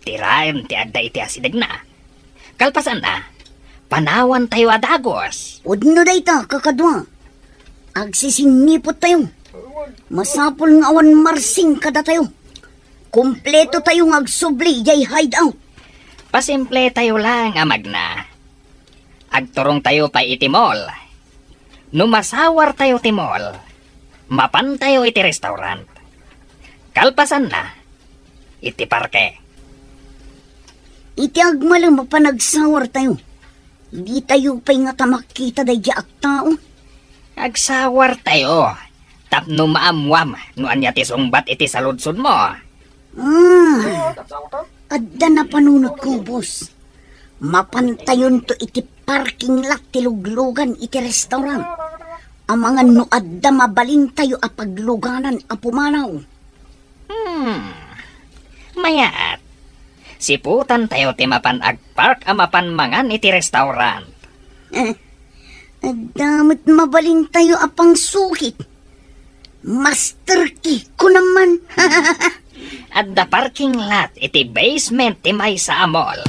tiraem ti adda iti asidegna. Kalpasanna, panawantayo a dagus. Pudno dayta, kakadua. Agsisinniput tayo. Masapul nga awan marsing kadatayo. Kompleto tayo nga agsubli idiay hideout. Pasimple tayo lang a magna. Agturong tayo pay iti mall. No masawar tayo ti mall, mapan tayo iti restaurant. Kalpasanna, iti parke. Iti agmalem a panagsawar tayo, ditayo pay ngata makita daydi a tao. Agsawar tayo, tapno maammuam no ania ti sungbat iti saludsodmo. Ah, adda napanunotko, boss. Mapantayonto iti parking lot ti luglugan iti restaurant. Amangan no adda mabalintayo a pagluganan a pumanaw. Hmm. Mayat. Siputantayo ti mapan agpark a mapan mangan iti restaurant. Eh, adda met mabalintayo a pangsukit. Master key ko naman. Adda parking lot iti basement ti maysa a mall.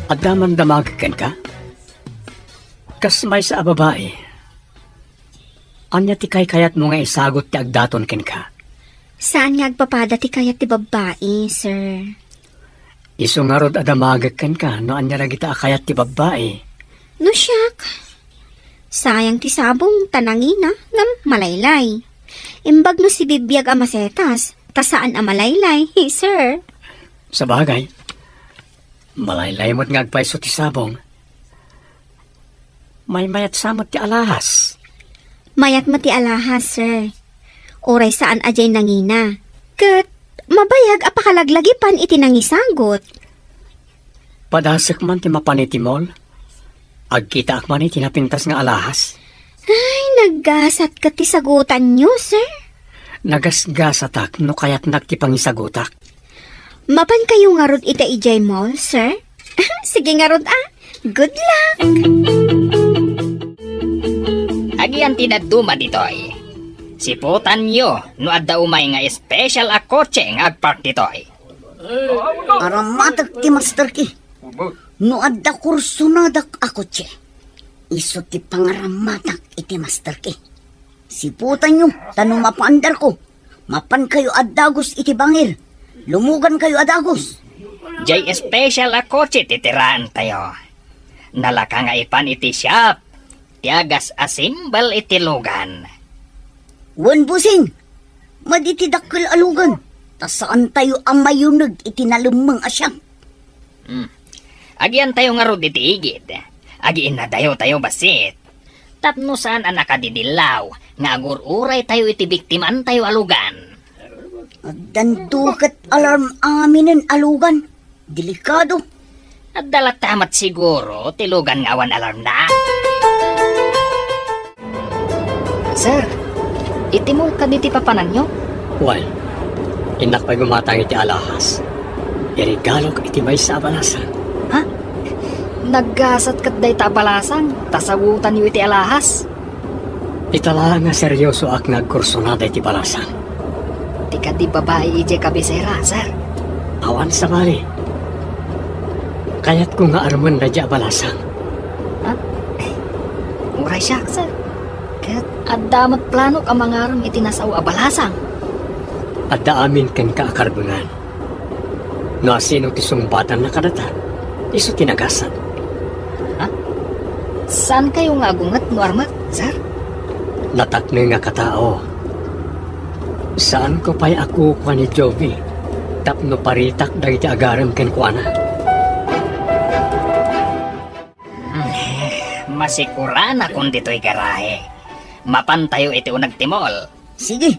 Adda man damag kenka? Kas maysa a babai, ania ti kaykayatmo nga isagut ti agdaton kenka? Saan nga agpapada ti kayat ti babbai, sir. Isu ngarud a damagek kenka no ania dagita a kayat ti babbai. No siak, sayang ti sabong ta nangina ngem malaylay. Imbag no sibibiag a masetas ta saan a malaylay, sir. Sabagay, malaylay met nga agpayso ti sabong. Maymayat sa met ti alahas. Mayat met ti alahas, sir. Uray saan a diay nangina. Ket mabayag a pakalaglagipan iti nangisagut. Padasek man ti mapan iti mall. Agkitaak man iti napintas nga alahas. Ay, naggasat ket ti sagutanyo, sir. Nagasgasatak no kayatnak ti pangisagutak. Mapankayo ngarud ita idiay mall, sir? Sige ngarud, ah. Good luck! Agian ti dadduma ditoy. Siputanyo no adda umay nga special a kotse nga agpark ditoy. Aramatek ti master key. No adda kursonadak a kotse, isu ti pangaramatak iti master key. Siputanyo, ta no mapaandarko, mapankayo a dagus iti bangir. Lumugankayo a dagus. Jay special a kotse ti tiraentayo. Nalaka nga ipan iti shop ti agas-assemble iti lugan. Wen, bossing, madi ti dakkel a lugan, ta saantayo a mayuneg iti nalemmeng a shop. Hmm. Agiantayo ngarud iti igid. Agiinnadayotayo bassit. Tapno saan a nakadidillaw nga agur-uraytayo iti biktimantayo a lugan. Addanto ket alarm aminen a lugan. Delikado. Adda latta met siguro ti lugan nga awan alarmna. Sir, iti mall kadi ti papananyo? Wen, innak pay gumatang iti alahas. Iregalok iti maysa a balasang. Ha? Naggasat ket dayta a balasang, ta sagutanyo iti alahas. Ita laeng nga seriosoak nga agkursunada iti balasang. Ti kadi babai idiay kabisera, sir. Awan sabali. Kayatko nga armen daydiay a balasang. Ha? Uray siak, sir. Ket adda met planok a mangarem iti nasao a balasang. Adda amin kenka a karbengan. No asino ti sungbatanna kadata, isu ti nagasat. Ha? Saankayo nga agunget no armek, sir? Natakneng a katao. Saanko pay a kukua ni Jovi tapno paritak dagiti agarem kenkuana. Hmm, masikuranakon ditoy garahe. Mapantayo iti uneg ti mall. Sige,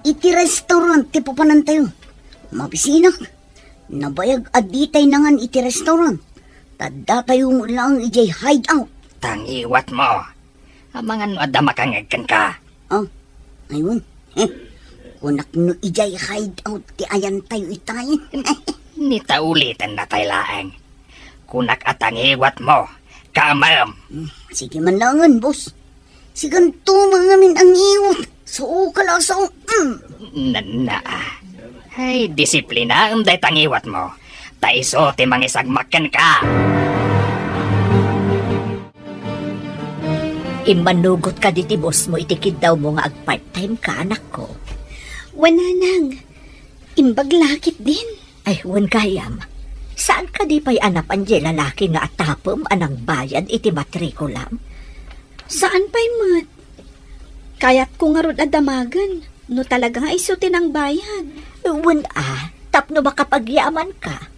iti restaurant ti papanantayo. Mabisinak. Nabayag a ditay nangan iti restaurant. Ta datayo met laeng idiay hideout. Tangiwatmo. Amangan no adda makangngeg kenka. Ah, aywan. Eh, kunak no idiay hideout ti ayantayo itay. Ni ta ulitennatay laeng. Kunak a tangiwatmo. Kaamem. Hmm, sige man laengen, boss. Siganto man ngamin a ngiwat. Sao ka laeng, sao. Mm. Nanna. Ay, disiplinaem dayta ngiwatmo. Ta isu ti mangisagmak kenka. Immanugot kadi ti boss mo iti kiddawmo nga ag-part-time ka, anakko? Wen, nanang. Imbag la ketdin. Ay, wen gayam. Saan kadi pay a napan diay lalaki nga atapem a nangbayad iti matrikulam? Saan pay met. Kayatko ngarud a damagen no talaga nga isu ti nangbayad. Wen a, tapno makapagyamanka.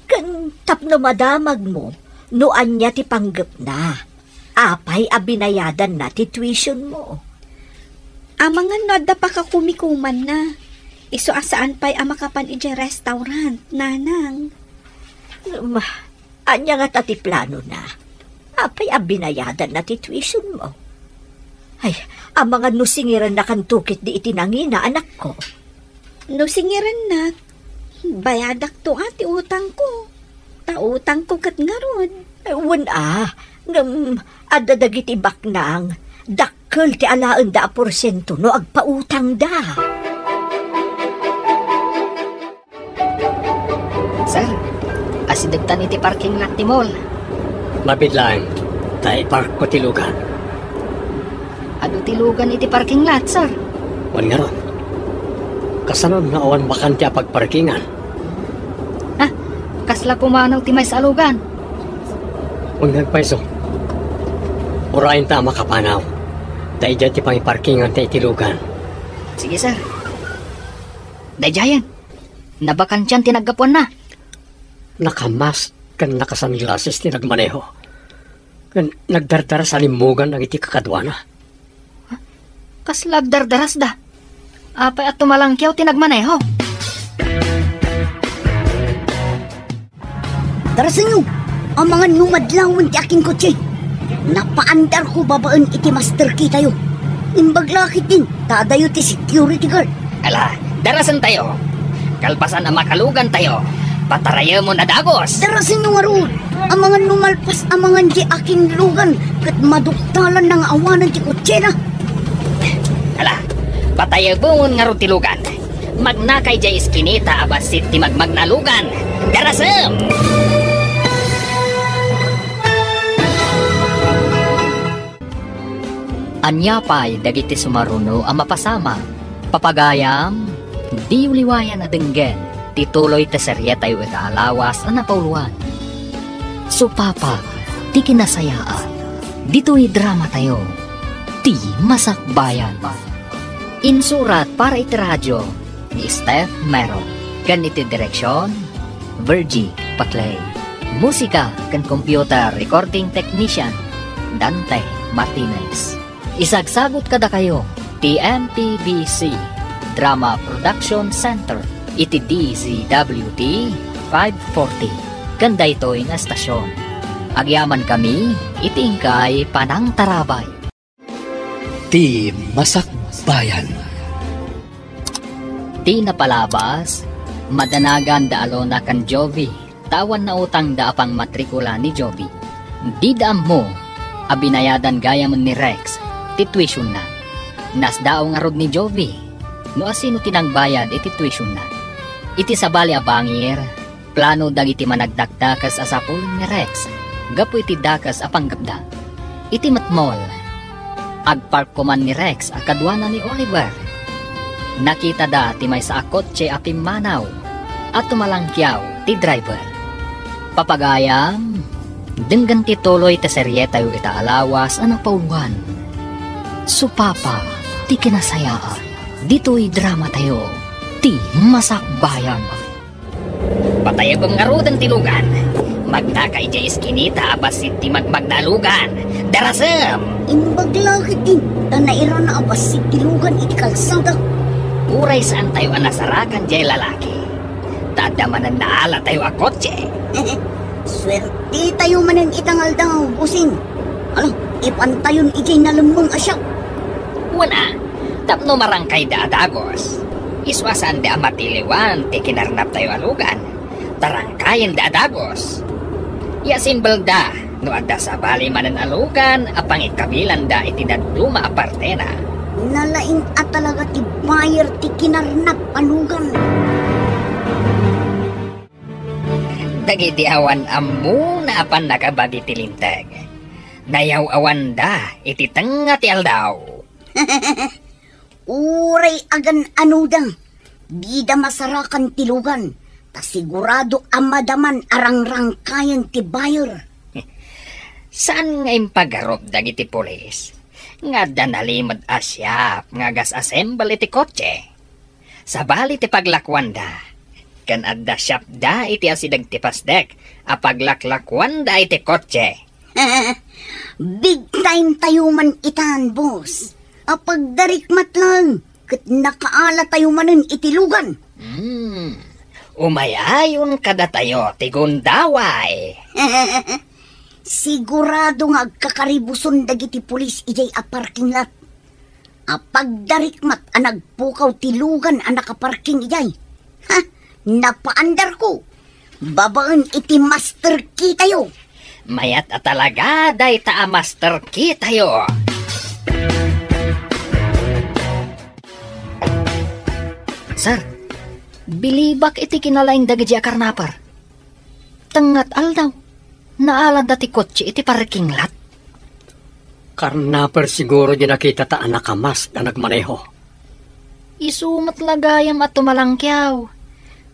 Ken tapno madamagmo no ania ti panggepna. Apay a binayadanna ti tuition mo? Amangan no adda pakakumikumanna. Isu a saan pay a makapan idiay restaurant, nanang. Ma, ania ngata ti planona? Apay a binayadanna ti tuition mo? Ay, amangan no singirennakanto ketdi iti nangina, anakko. No singirennak, bayadakto a ti utangko. Ta utangko ket ngarud. Wen a, ngem adda dagiti baknang, dakkel ti alaenda a porsiento no agpautangda. Sir, asidegtan iti parking lot ti mall. Mabiit laeng, ta iparkko ti lugan. Adu ti lugan iti parking lot, sir. Wen ngarud. Kasano nga awan bakante a pagparkingan? Ha? Kasla pumanaw ti maysa a lugan. Wen nga agpayso. Urayen ta a makapanaw. Ta idiay ti pangiparkingan ta iti lugan. Sige, sir. Daydiayen. Nabakantian ti naggapuanna. Nakamask ken nakasunglasses ti nagmaneho. Ken nagdardaras a limmugan dagiti kakaduana. Kasla agdardarasda? Apay a tumalangkiaw ti nagmaneho? Darasenyo, amangan no madlawen ti akin kotse. Napaandarko babaen iti master key tayo. Imbag la ketdin, ta adayo ti security guard. Ala, darasentayo. Kalpasan a makalugantayo, patarayemon a dagus. Darasenyo ngarud, amangan no malpas amangan di akin lugan, ket maduktalan na nga awanen ti kotsena. Ala, patayemon ngarud ti lugan. Magnaka idiay iskinita a bassit ti magmagna a lugan. Darasem! Ania pay dagiti sumaruno a mapasamak? Papagayam, diyo liwayan a denggen ti tuloy ti serietayo ita a lawas a napauluan. Supapa ti kinasayaat. Ditoy dramatayo, ti Masakbayan. Insurat para iti radio ni Steph Mero, ken iti direksion, Virgie Paclay. Musika ken computer recording technician, Dante Martinez. Isagsagut kadakayo ti M P B C Drama Production Center iti D Z W T five forty, ken daytoy nga estasion. Agyamankami iti inkay panangtarabay. Ti Masakbayan. Ti napalabas, madanagan da Alona ken Jovi, ta awan nautangda a pangmatrikula ni Jovi. Dida ammo a binayadan gayam ni Rex ti tuitionda. Nasdaaw ngarud ni Jovi no asino ti nangbayad iti tuitionda. Iti sabali a bangir, plano dagiti managdakdakes a sapul ni Rex gapu iti dakes a panggepda. Iti met mall, agpark koman ni Rex a kaduana ni Oliver. Nakitada ti maysa a kotse a pimmanaw a tumalangkiaw ti driver. Papagayam, denggen ti tuloy ti serietayo ita a lawas a napauluan. Supapa ti kinasayaat. Ditoy dramatayo, ti Masakbayan. Patayabem ngaruden ti lugan. Magnaka idiay iskinita a bassit ti magmagna a lugan. Darasem! Imbag la ketdin, ta nairana a bassit ti lugan iti kalsada. Uray saantayo a nasarakan diay lalaki, ta adda manen naalatayo a kotse. Suertetayo manen ita nga aldaw, bossing. Ala, ipantayon idiay nalemmeng a shop. Wen a, tapno marangkayda a dagus. Isu a saanda a matiliwan ti kinarnaptayo a lugan, ta rangkayenda a dagus. Yasimbelda no adda sabali manen a lugan a pangikabilanda iti dadduma a partena. Nalaing a talaga ti buyer ti kinarnap a lugan. Dagiti awan ammona a pannakabagi ti Linteg, nayaw-awanda iti tengnga ti aldaw. Uray agan-anoda, dida masarakan ti lugan, ta sigurado a madaman a rangrangkayen ti buyer. Saan nga impagarup dagiti pulis nga adda nalimed a shop nga gas-assemble iti kotse. Sabali ti paglakuanda, ken adda shopda iti asideg ti pasdek a paglaklakuanda iti kotse. Big time tayo man itan, boss. Apagdarikmat lang, ket nakaala tayo manen iti lugan. Hmm. Umayayon kadatayo ti gundaway. Sigurado nga agkakaribuson dagiti pulis idiay a parking lot. Apagdarikmat a nagpukaw ti lugan a nakaparking idiay. Ha? Napaandarko. Babaen iti master key tayo. Mayat a talaga dayta a master key tayo. Sir, bilibak iti kinalaing dagiti a karnapar. Tengnga ti aldaw, naalanda ti kotse iti parking lot. Karnapar siguro di nakita ta a nakamask a nagmaneho. Isu met la gayam a tumalangkiaw.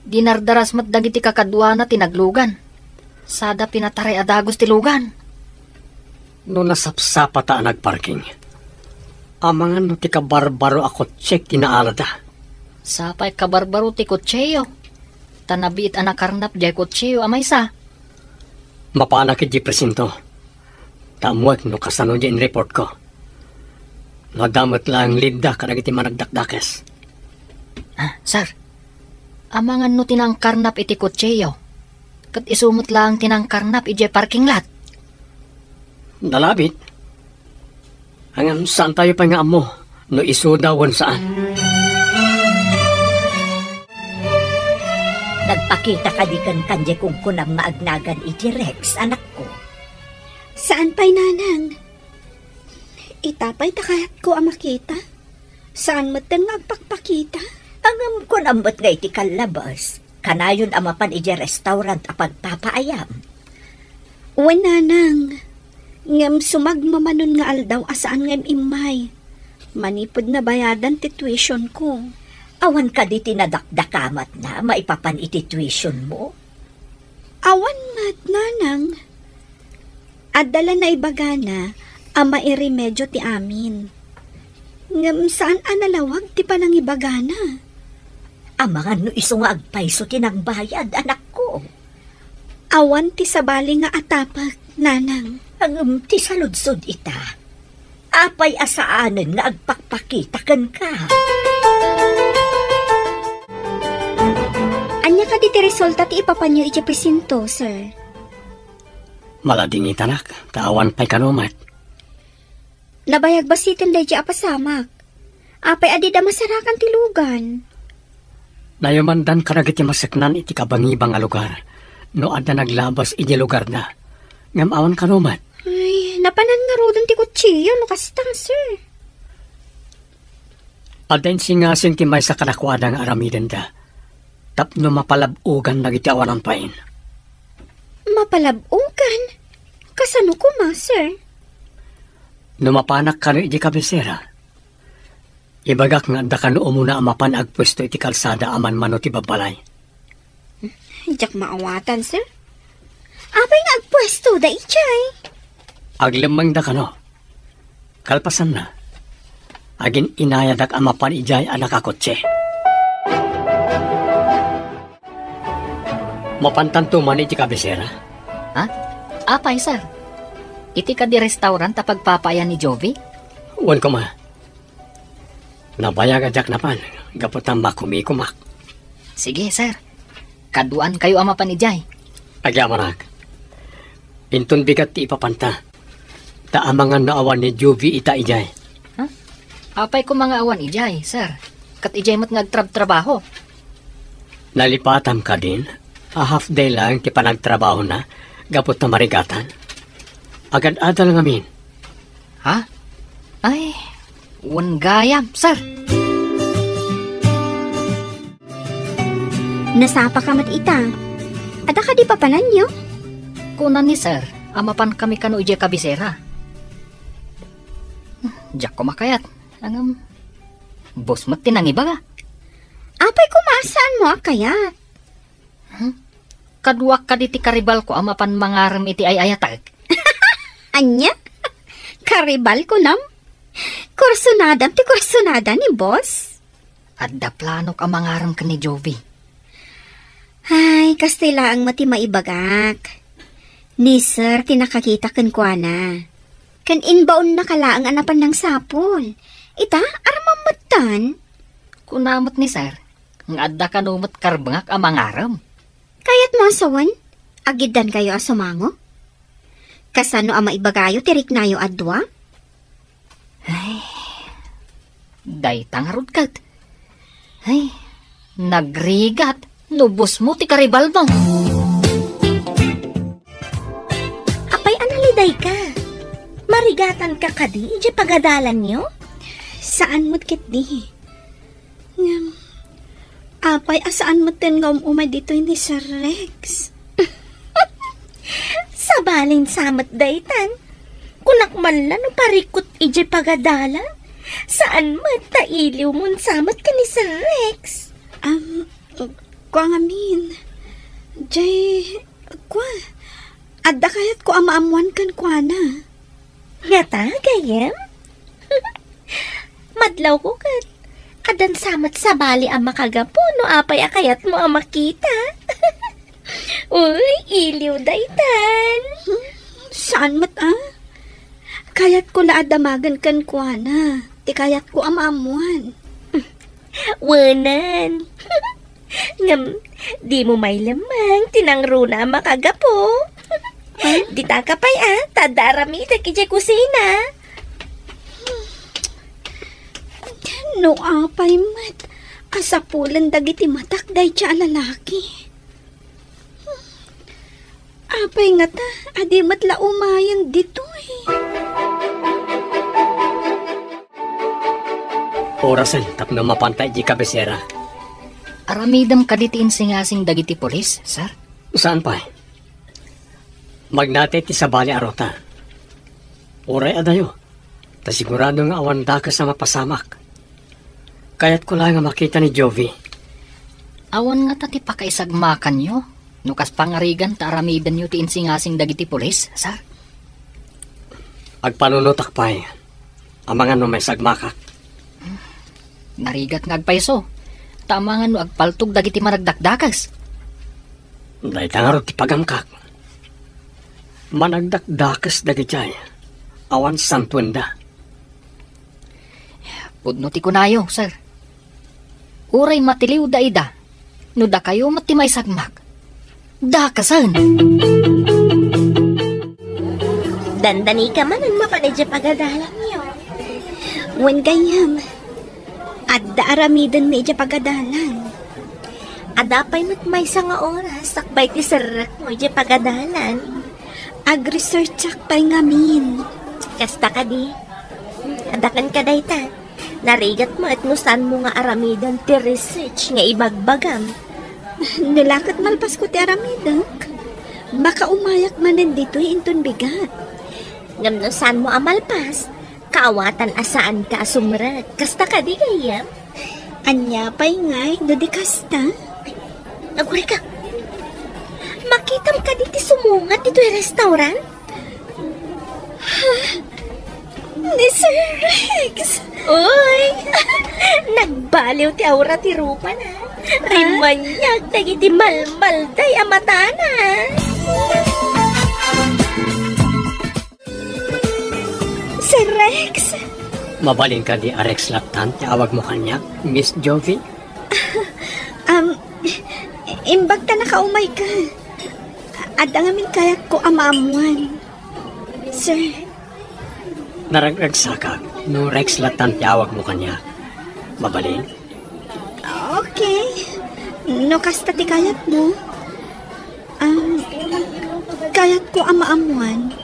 Dinardaras met dagiti kakaduana ti naglugan. Sada pinataray a dagus ti lugan. No nasapsapata a nagparking, amangan no ti kabarbaro a kotsek ti naalada. Sapay kabarbaro ti kotseyo. Ta nabiit a nakarnap diay kotseyo a maysa. Mapanak iti presinto. Ta ammoek no kasano diay inreportko. No adda met laeng leadda kadagiti managdakdakes. Ah, sir. Amangan no ti nangkarnap iti kotseyo. Ket isu met laeng ti nangkarnap idiay parking lot. Nalabit. Ngem saantayo pay nga ammo no isuda wen saan. Nagpakita kadi kenka diay kunkunam nga agnagan iti Rex, anakko? Saan pay, nanang. Ita pay ti kayatko a makita. Saan metten nga agpakpakita. Ngem kunam met nga iti kallabas, kanayon a mapan idiay restaurant a pagpapaayam. Wen, nanang. Ngem sumagmamanon nga aldaw a saan nga im-immay. Manipud nabayadan ti tuition ko. Awan kadi ti nadakdakamatna maipapan iti tuition mo? Awan met, nanang. Adda la naibagana a mairemedio ti amin. Ngem saan a nalawag ti panangibagana. Amangan no isu nga agpayso ti nangbayad, anakko. Awan ti sabali nga atapek, nanang. Ngem ti saludsod ita, apay a saanen nga agpakpakita kenka? Ania kadi ti resulta ti ipapanyo idiay presinto, sir? Maladingitanak, ta awan pay kano met. Nabayag bassiten daydiay a pasamak. Apay a dida masarakan ti lugan? Nayamandan kadagiti maseknan iti kabangibang a lugar no adda naglabas idiay lugarda. Ngem awan kano met. Ay, napanan ngaruden ti kutsilio no kasta, sir. Adda insingasing ti maysa kadakuada nga aramidenda tapno mapalab-ogan dagiti awanan pay. Mapalab-ogan? Kasano koma, sir? No mapanak kano idiay kabisera, ibagak nga adda kano umuna a mapan agpuesto iti kalsada a manmano ti babbalay. Diak maawatan, sir. Apay nga agpuestoda idiay? Aglemmengda kano. Kalpasanna, agin-inayadak a mapan idiay a nakakotse. Mapantanto man iti kabisera? Ha? Apay, sir? Iti kadi restaurant a pagpapaayan ni Jovi? Wen koma. Nabayag a diak napan, gapu ta makumikomak. Sige, sir. Kaduaankayo a mapan idiay. Agyamanak. Inton bigat ti ipapanta, ta amangan no awan ni Jovi ita idiay. Ha? Apay koma nga awan idiay, sir? Ket idiay met nga agtrabtrabaho. Nalipatam kadin a half day laeng ti panagtrabahona gapu ta marigatan. Agad-adal ngamin. Ha? Ay, wen gayam, sir. Nasapaka met ita. Adda kadi papananyo? Kuna ni sir a mapankami kano idiay kabisera. Diak koma kayat. Ngem, boss met ti nangibaga. Apay koma a saanmo a kayat? Hmm? Kaduak kadi ti karibalko a mapan mangarem iti ay-ayatek. Ania? Karibal kunam? Kursunadam ti kursunada ni boss? Adda planok a mangarem ken ni Jovi. Ay, kastoy laeng met ti maibagak. Ni sir ti nakakita kenkuana. Ken imbaonnaka laeng a napan nangsapul. Ita, armam metten. Kuna met ni sir nga adda kano met karbengak a mangarem. Kayatmo a sawen, agiddankayo a sumango? Kasano a maibagayo ti riknayo a dua? Ay, dayta ngarud ket. Ay, nagrigat no boss mo ti karibalmo. Apay a nalidayka? Marigatanka kadi idiay pagadalanyo? Saan met ketdi. Ngem, apay a saan metten nga um-umay ditoy ni Sir Rex? Sabalin sa met daytan. Kunak man la no parikut idiay pagadalan. Saan met ta iliwmon sa met ken ni Sir Rex? Am, kua ngamin. Jay, kua, adda kayatko a maammoan kenkuana. Ngata, gayyem? Madlawko ket addan sa met sabali a makagapu no apay a kayatmo a makita. Uy, iliw daytan. Hmm, saan met a? Kayatko la a damagen kenkuana ti kayatko a maammoan. Wenan. Ngem, dimo mailemmeng ti nangruna a makagapu. Huh? Ditaka pay a, ta adda aramidek idiay kusina. No apay met a sapulen dagiti matak dayta a lalaki. Apay ngata a di met la umayen ditoy? Orasen tapno mapanta idiay kabisera. Aramidem kadi ti insingasing dagiti pulis, sir? Saan pay? Magnatay ti sabali a ruta. Uray adayo, ta sigurado nga awan dakes a mapasamak. Kayatko laeng a makita ni Jovi. Awan ngata ti pakaisagmakanyo no kas pangarigan ta aramidenyo ti insingasing dagiti pulis, sir? Agpanunotak pay, amangan no maisagmakak. Narigat nga agpayso, ta amangan no agpaltog dagiti managdakdakes. Dayta ngarud ti pagamkak. Managdakdakes dagijay, awan santuenda. Pudno ti kunayo, sir. Uray matiliwda ida, no dakayo met ti maisagmak, dakesen. Dandanika manen mapan idiay pagadalanyo. Wen gayyem, adda aramidenmi idiay pagadalan. Adda pay met maysa nga oras sakbay ti serrekmo idiay pagadalan. Agresearchak pay ngamin. Kasta kadi? Adda kenka dayta. Narigat met no saanmo nga aramiden ti research nga ibagbagam. No la ket malpasko ti aramidek, makaumayak manen ditoy inton bigat. Ngem no saanmo a malpas, kaawatan a saanka a sumrek. Kasta kadi, gayyem? Ania pay ngay no di kasta? Agurayka. Makitam kadi ti sumungat ditoy restaurant? Ha? Ni Sir Rex? Uy! Nagbaliw ti aura ti rupana. Rimmaniag dagiti malmalday a matana. Sir Rex? Mabalin kadi a Rex lattan ti awagmo kaniak, Miss Jovi? Um, imbag ta nakaumayka. Adda ngamin kayatko a maammoan. Sir. Naragragsakak no Rex lattan ti awagmo kaniak. Mabalin? Okay. No kasta ti kayatmo, um, kayatko a maammoan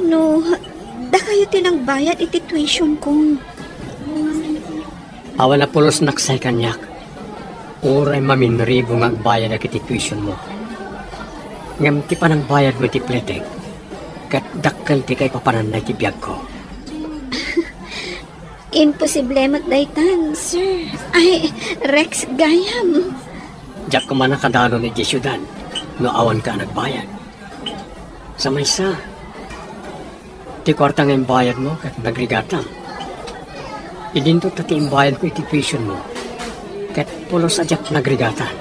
no dakayo ti nagbayad iti tuition ko. Awan a pulos naksay kaniak. Uray maminribo nga agbayadak iti tuitionmo. Ngem ti panangbayadmo iti pletek, ket dakkel ti kaipapananna iti biagko. Imposible met daytan, sir. Ay, Rex, gayam. Diak koma nakadanon idiay siudad no awanka a nagbayad. Sa maysa, ti kuarta nga imbayadmo ket nagrigatam. Idinto ta ti imbayadko iti tuitionmo ket pulos a diak nagrigatan.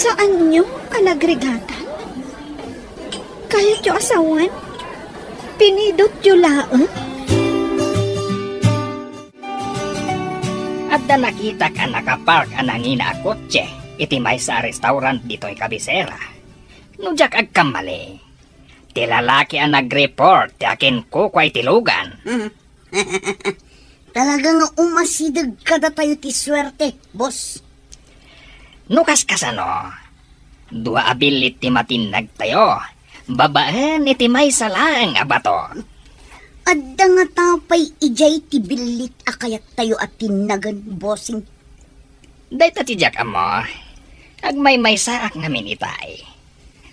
Saanyo a nagrigatan? Kayatyo a sawen? Pinidotyo laeng? Adda nakitak a nakapark a nangina a kotse iti maysa a restaurant ditoy kabisera. No diak agkammali, ti lalaki a nagreport ti akinkukua iti lugan. Mhm. Talaga nga umasideg kadatayo ti suerte, boss. No kaskasano, dua a billit ti matinnagtayo babaen iti maysa laeng a bato. Adda ngata pay idiay ti billit a kayattayo a tinnagen, bossing? Dayta ti diak ammo. Agmaymaysaak ngamin itay.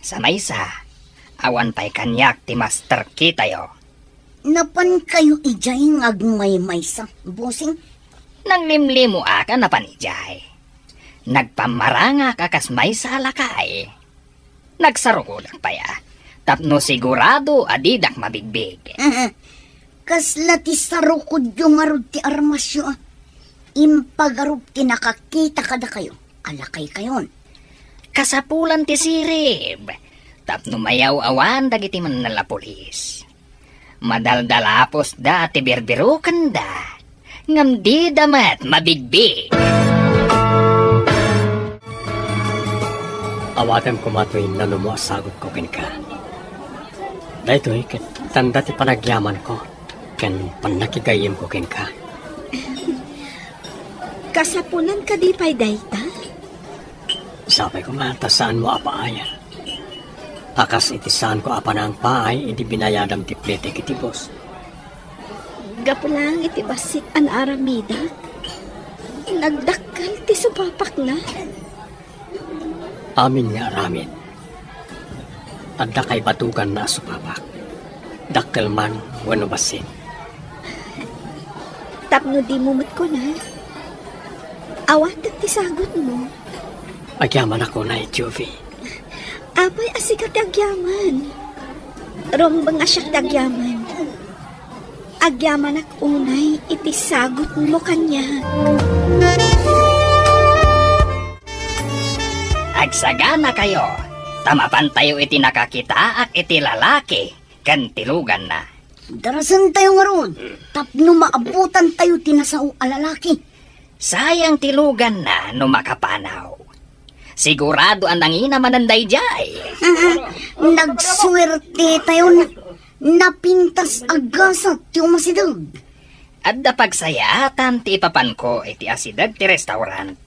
Sa maysa, awan pay kaniak ti master key tayo. Napankayo idiay nga agmaymaysa, bossing? Nanglimlimoak a napan idiay. Nagpammarangak a kas maysa a lakay. Nagsarukodak pay a, tapno sigurado a didak mabigbig. Kasla ti sarukodyo ngarud ti armasyo a. Impagarup ti nakakita kadakayo a lakaykayon. Kasapulan ti sirib, tapno mayaw-awan dagiti mannalapulis. Madaldalapusda ti birbirokenda, ngem dida met mabigbig. Awatem koma toy nanumo a sagutko kenka. Daytoy ket tanda ti panagyamanko ken pannakigayyemko kenka. Kasapulan kadi pay dayta? Sapay koma ta saanmo a paayan. A kas iti saanko a panangpaay idi binayadam ti pretek iti bus. Gapu laeng iti bassit a naaramidak, nagdakkel ti supapakna. Amin nga aramid, adda kaibatoganna a supapak, dakkel man wenno bassit. Tapno dimo met kuna, awatek ti sagutmo. Agyamanak unay, Jovie. Apay a sika ti agyaman? Rumbeng a siak ti agyaman. Agyamanak unay iti sagutmo kaniak. Agsaganakayo, ta mapantayo iti nakakitaak iti lalaki ken ti luganna. Darasentayo ngarud, tapno maabutantayo ti nasao a lalaki. Sayang ti luganna no makapanaw. Sigurado a nangina manen daydiay. Nagsuertetayon. Napintas a gasat ti umasideg. Adda pagsayaatan ti ipapanko iti asideg ti restaurant.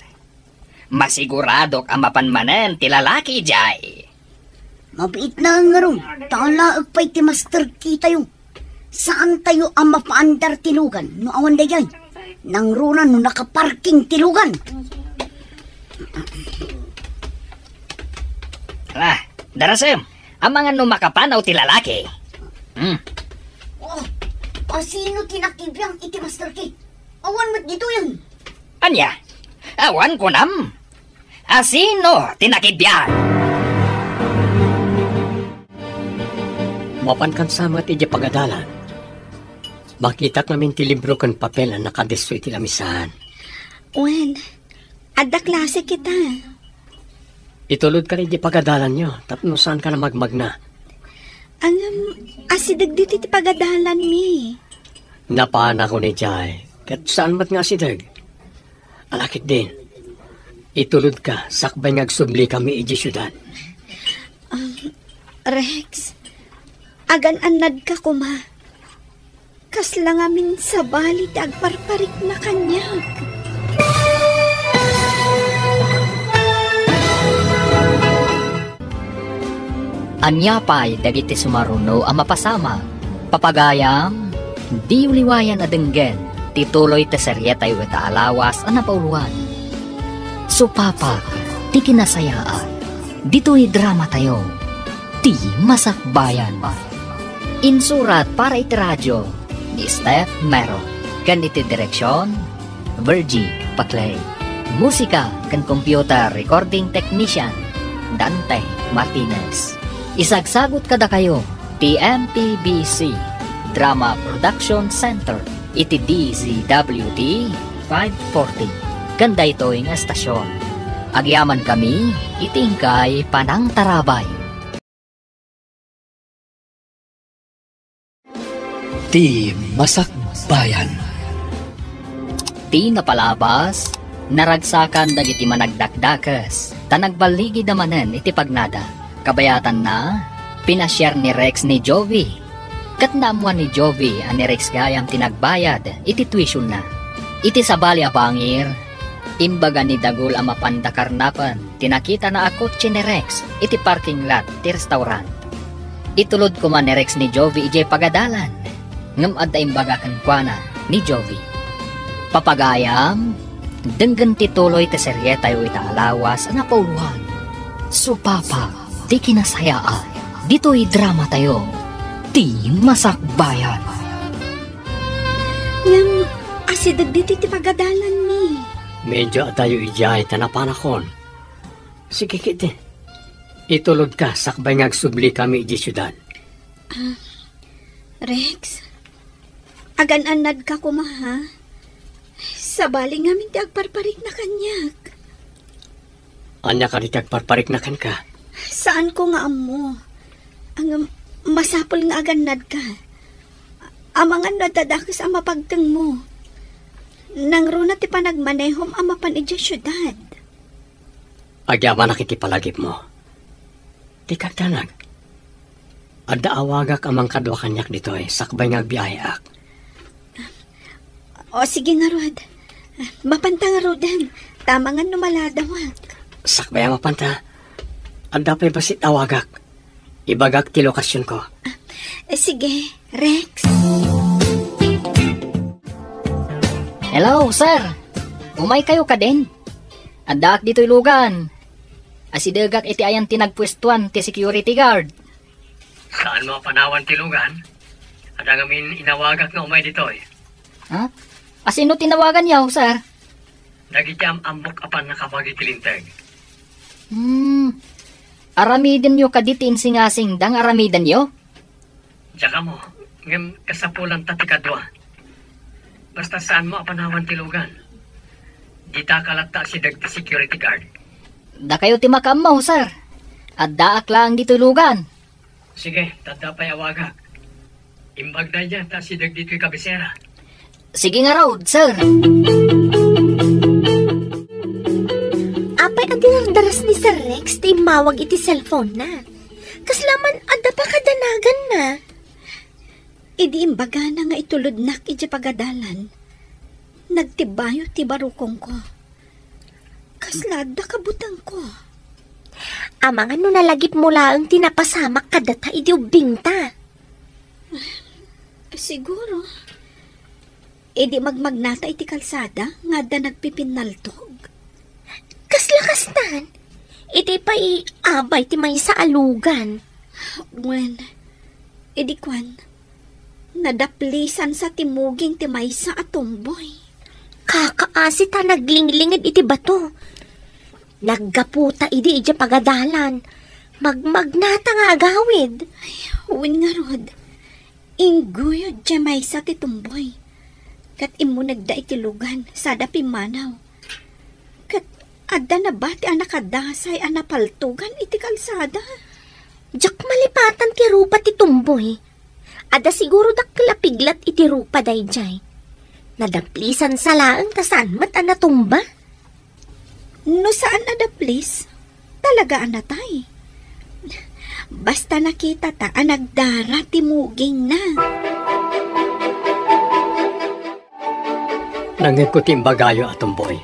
Masiguradok a mapan manen ti lalaki idiay. Mabiit laeng ngarud, ta alaek pay ti master key tayo. Saantayo a mapaandar ti lugan no awan daydiay. Nangruna no nakaparking ti lugan. Ala, darasem, amangan no makapanaw ti lalaki. Hmm. Oh, asino ti nakibiang iti master key? Awan met ditoyen. Ania? Awan kunam? Asino ti nakibiang? Mapan kansa met idiay pagadalan. Makitak ngamin ti libro ken papel a nakadisso iti lamisaan. Wen, adda klase kita. Itulodka idiay pagadalanyo, tapno saanka a magmagna. Ngem, asideg ditoy ti pagadalanmi. Napanak idiay, ket saan met nga asideg? Ala ketdin, itulodka sakbay nga agsublikami idiay siudad. Um, Rex, agan-annadka koma. Kasla ngamin sabali ti agparparikna kaniak. Ania pay dagiti sumaruno a mapasamak? Papagayam, diyo liwayan a denggen ti tuloy ti serietayo ita a lawas a napauloan. Supapak ti kinasayaat ditoy dramatayo, Ti Masakbayan. Insurat para iti radio ni Steph Mero, ken iti direksion, Virgie Paclay. Musika ken computer recording technician, Dante Martinez. Isagsagut kadakayo ti M P B C Drama Production Center iti D Z W T five forty ken daytoy nga estasion. Agyamankami iti inkay panangtarabay. Ti Masakbayan. Ti napalabas, naragsakan dagiti managdakdakes, ta nagballigida manen iti pagnada. Kabayatanna, pinasiar ni Rex ni Jovi. Ket naammuan ni Jovi a ni Rex gayam ti nagbayad iti tuitionda. Iti sabali a bangir, imbaga ni Dagul a mapan da karnapen ti nakitana a kotse ni Rex iti parking lot ti restaurant. Itulod koma ni Rex ni Jovi idiay pagadalan, ngem adda imbaga kenkuana ni Jovi. Papagayam, denggen ti tuloy ti serietayo ita a lawas a napauloan. Supapak ti kinasayaat ditoy dramatayo, Ti Masakbayan. Ngem asideg ditoy ti pagadalanmi. Medyo adayo idiay ta napanakon. Sige, kiti. Itulodka sakbay nga agsublikami idiay siudad. Ah, Rex, agan-annadka koma, ha? Sabali ngamin ti agparparikna kaniak. Ania kadi ti agparparikna kenka? Saanko nga ammo. Ang masapul nga agannadka. Amangan no adda dakes a mapagtengmo. Nangruna ti panagmanehom a mapan idiay siudad. Agyamanak iti palagipmo. Ti kagdanag, adda awagak a mangkadua kaniak ditoy sakbay nga agbiaheak. O, sige ngarud. Mapanta ngaruden. Tamangan no maladawak. Sakbay a mapanta, adda pay bassit awagak. Ibagak ti lokasionko. Eh, sige, Rex. Hello, sir. Umaykayo kadin? Addaak ditoy lugan. Asidegak iti ayan ti nagpuestuan ti security guard. Saanmo a panawan ti lugan? Adda ngamin inawagak nga umay ditoy. Ha? Asino ti nawaganyo, sir? Dagiti am-ammok a pannakabagi ti linteg. Hmm. Aramidenyo kadi ti insingasingda nga aramidenyo? Diak ammo, ngem kasapulanta ti kadua. Basta saanmo a panawan ti lugan. Ditaka latta asideg ti security guard. Dakayo ti makaammo, sir. Addaak laeng ditoy lugan. Sige, ta adda pay awagak. Imbag daydiay ta asideg ditoy kabisera. Sige ngarud, sir. Apay a dinardaras ni Sir Rex ti immawag iti cellphone-na? Kasla man adda pakadanaganna. Idi imbagana nga itulodnak idiay pagadalan, nagtibayo ti barukongko. Kasla adda kabutengko. Amangan no nalagipmo laeng ti napasamak kadata idi ubbingta. Siguro. Idi magmagnata iti kalsada nga adda nagpipinnaltog. Kasla kastan? Iti pay abay ti maysa a lugan. Wen, idi kuan, nadaplisansa ti muging ti maysa a tumboy. Kakaasi ta naglinglinged iti bato. Naggaputa idi idiay pagadalan. Magmagnata nga agawid. Ay, wen ngarud. Ingguyod diay maysa ti tumboy. Ket immunegda iti lugan, sada pimmanaw. Ket adda nabati a nakadasay a napaltogan iti kalsada. Diak malipatan ti rupa ti tumboy. Adda siguro dakkel a piglat iti rupa daydiay. Nadaplisansa laeng ta saan met a natumba. No saan a daplis, talaga a natay. Basta nakitata a nagdara ti mugingna. Nangngegko ti imbagayo a tumboy.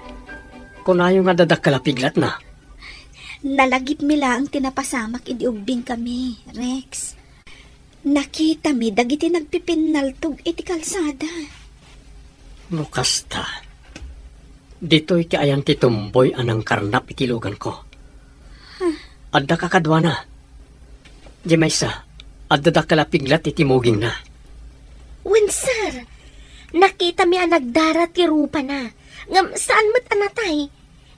Kunayo nga adda dakkel a piglatna. Nalagipmi laeng ti napasamak idi ubbingkami, Rex. Nakitami dagiti nagpipinnaltog iti kalsada. No kasta, ditoy ti ayan ti tumboy a nangkarnap iti luganko. Huh. Adda kakaduana. Diay maysa, adda dakkel a piglat iti mugingna. Wen, sir, nakitami a nagdara ti rupana, ngem saan met a natay.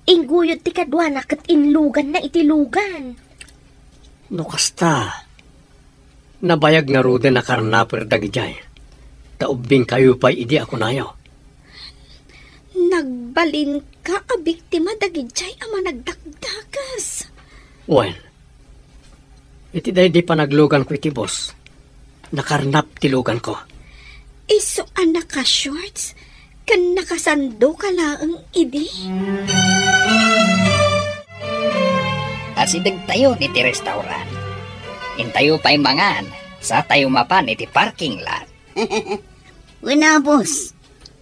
Ingguyod ti kaduana ket inluganna iti lugan. No kasta, nabayag ngaruden a karnaper dagidiay, ta ubbingkayo pay idi a kunayo. Nagbalinka a biktima dagidiay a managdakdakes. Wen, iti daydi panagluganko iti bus, nakarnap ti luganko. Isu a naka-shorts ken nakasandoka laeng idi? Asidegtayo diti restaurant. Intayo pay mangan, satayo mapan iti parking lot. Wen a, boss.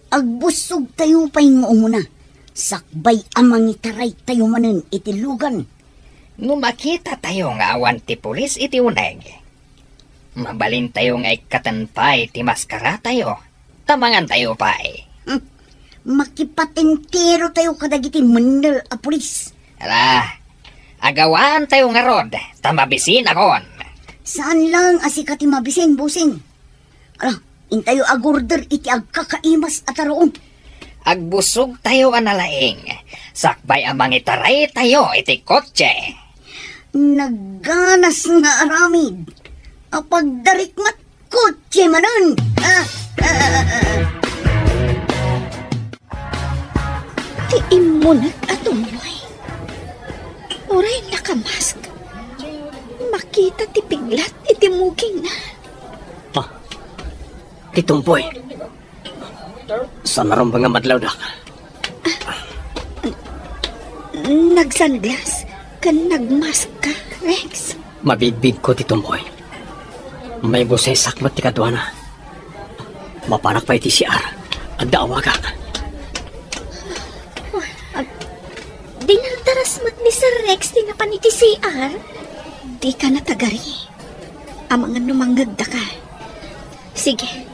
Agbussogtayo pay nga umuna, sakbay a mangitaraytayo manen iti lugan. No makitatayo nga awan ti pulis iti uneg, mabalintayo nga ikkaten pay ti maskaratayo, ta mangantayo pay. Hmm. Makipatenterotayo kadagiti mennel a pulis. Ala, agawaantayo ngarud, ta mabisinakon. Saan laeng a sika ti mabisin, bossing? Ala, Intayo agorder iti agkakaimas a taruon. Agbusogtayo a nalaing. Sakbay a mangitaraytayo iti kotse. Nagganas nga aramid. Apagdarikmat kotse manen. Ah, ah, ah, ah. Ti immunek a tumboy. Uray nakamask. Makita ti piglat iti mugingna. Ah, ti tumboy. Saan a rumbeng nga madlawdak? Nagsunglass ken nagmask ka, Rex. Mabigbigko ti tumboy. Maibusaysak met ti kaduana. Mapanak pay iti C R. Adda awagak. Dinardaras met ni Sir Rex ti napan iti C R? Dika natagari. Amangan no mangngegdaka. Sige,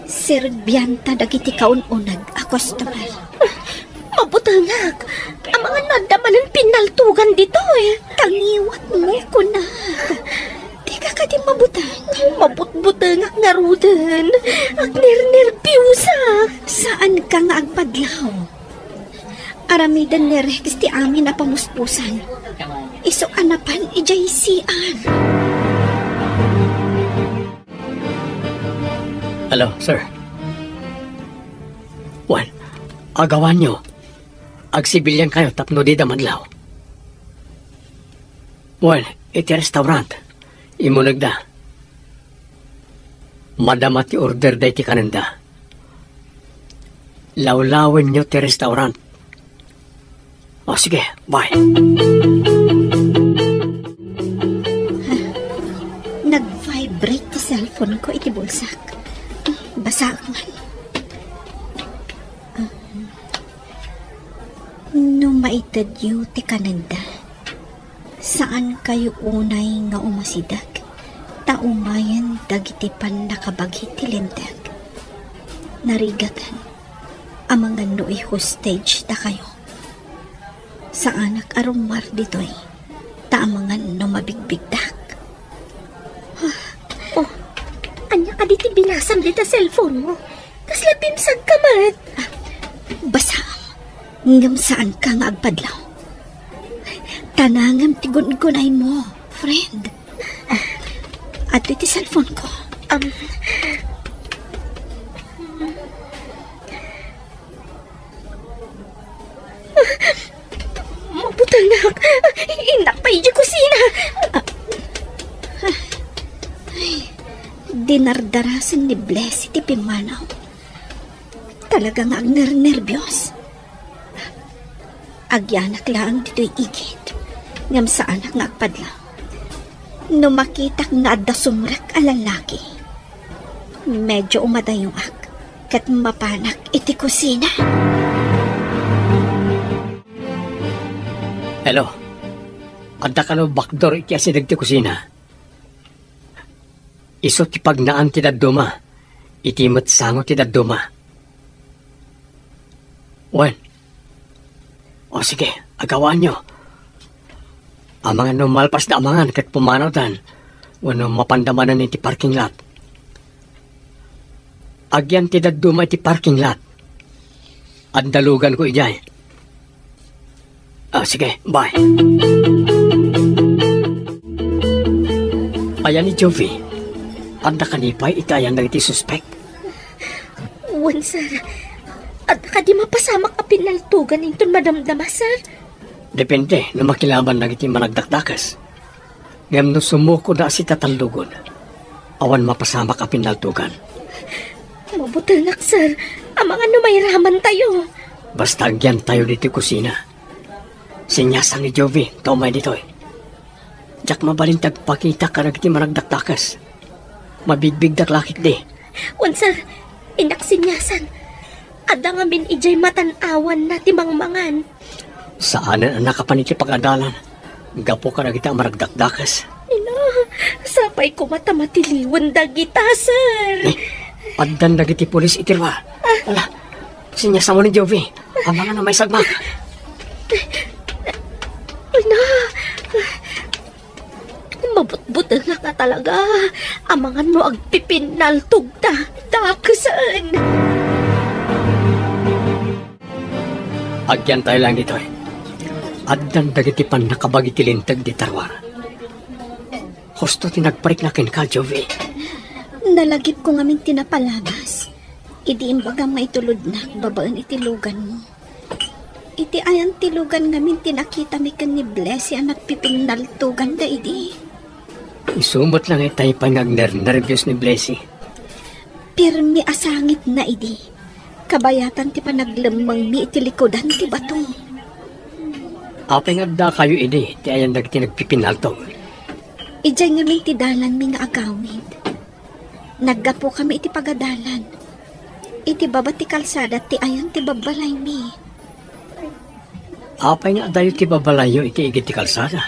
serbianta dagiti kaun-uneg a customer. Mabutengak! Amangan no adda manen pinnaltogan ditoy. Tangiwatmo, kunak. Dika kadi mabuteng? Mabutbutengak ngaruden. Agnernerbiusak. Saanka nga agpadlaw. Aramiden ni Rex ti amin a pamuspusan. Isu a napan idiay C R. Hello, sir. Wen, agawanyo. Agsibiliankayo tapno dida madlaw. Wen, iti restaurant. Immunegda. Madama ti order dayta kanenda. Lawlawenyo ti restaurant. O, sige, bye. Nag-vibrate ti cellphone ko iti bulsak. Basaak man. No maitedyo ti kanenda, saankayo unay nga umasideg, ta umayen dagiti pannakabagi ti Linteg. Narigaten, amangan no i-hostage dakayo. Saanak a rummuar ditoy, ta amangan no mabigbigdak. Oh, ania kadi ti binasam dita cellphone mo? Kasla bimsag ka met. Ah, basa. Ngem saanka nga agpadlaw. Tanangem ti gun-unegmo, friend. Ah, adtoy ti cellphone ko. Um, Mabutengak! Innak pay idiay kusina! Ay, dinardarasen ni Blessy ti pimmanaw. Talaga nga agnernerbios. Agyanak laeng ditoy igid, ngem saanak nga agpadlaw. No makitak nga adda sumrek a lallaki, medyo umadayoak ket mapanak iti kusina. Hello. Adda kano backdoor iti asideg ti kusina? Isu ti pagnaan ti dadduma. Iti met sango ti dadduma. Wen. O sige, agawaanyo. Amangan no malpasda amangan ket pumanawdan wenno mapanda manen iti parking lot. Agyan ti dadduma iti parking lot. Adda luganko idiay. Ah, sige, bye. Ayan ni Jovi. Adda kadi pay iti ayan dagiti suspek? Wen, sir. Adda kadi mapasamak a pinnaltogan inton madamdama, sir? Depende no makilaban dagiti managdakdakes. Ngem no sumukoda a sitatallogon, awan mapasamak a pinnaltogan. Mabutengak, sir. Amangan no mairamantayo. Basta agyantayo ditoy kusina. Sinyasan ni Jovi ta umay ditoy. Diak mabalin ti agpakita kadagiti managdakdakes. Mabigbigdak la ketdi. Wen, sir. Innak sinyasan. Adda ngamin idiay matan-awanna ti mangmangan. Saanen a nakapan iti pagadalan gapu kadagiti a managdakdakes. Ina, sapay koma ta matiliwen dagita, sir. Eh, addan dagiti pulis iti lugar. Ala, sinyasanmo ni Jovi. Amangan no maisagmak. Ina, mabutbutengak nga talaga. Amangan no agpipinnaltogda. Akusen! Agyan tayo lang ditoy. Addan dagiti pannakabagi ti linteg ti tarwa. Husto ti nagparikna kenka, Jovi. Nalagipko ngamin ti napalabas. Idi imbagam nga itulodnak babaen iti luganmo. Iti ayan ti lugan ngamin ti nakitami ken ni Blessy a nagpipinnaltoganda idi. Isu met lang itay pay nga agnernerbios ni Blessy. Pirmi a sangitna idi. Kabayatan ti panaglemmengmi iti likudan ti bato. Apay nga addakayo idi ti ayan dagiti nagpipinnaltog? Idiay ngamin ti dalanmi nga agawid. Naggapukami iti pagadalan. Iti baba ti kalsada ti ayan ti babbalaymi. Apay nga adayo ti babbalayyo iti igid ti kalsada?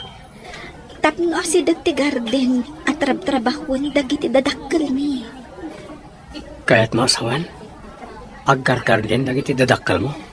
Tapno asideg ti garden a trabtrabahoen dagiti dadakkelmi. Kayatmo a sawen? Aggargarden dagiti dadakkelmo?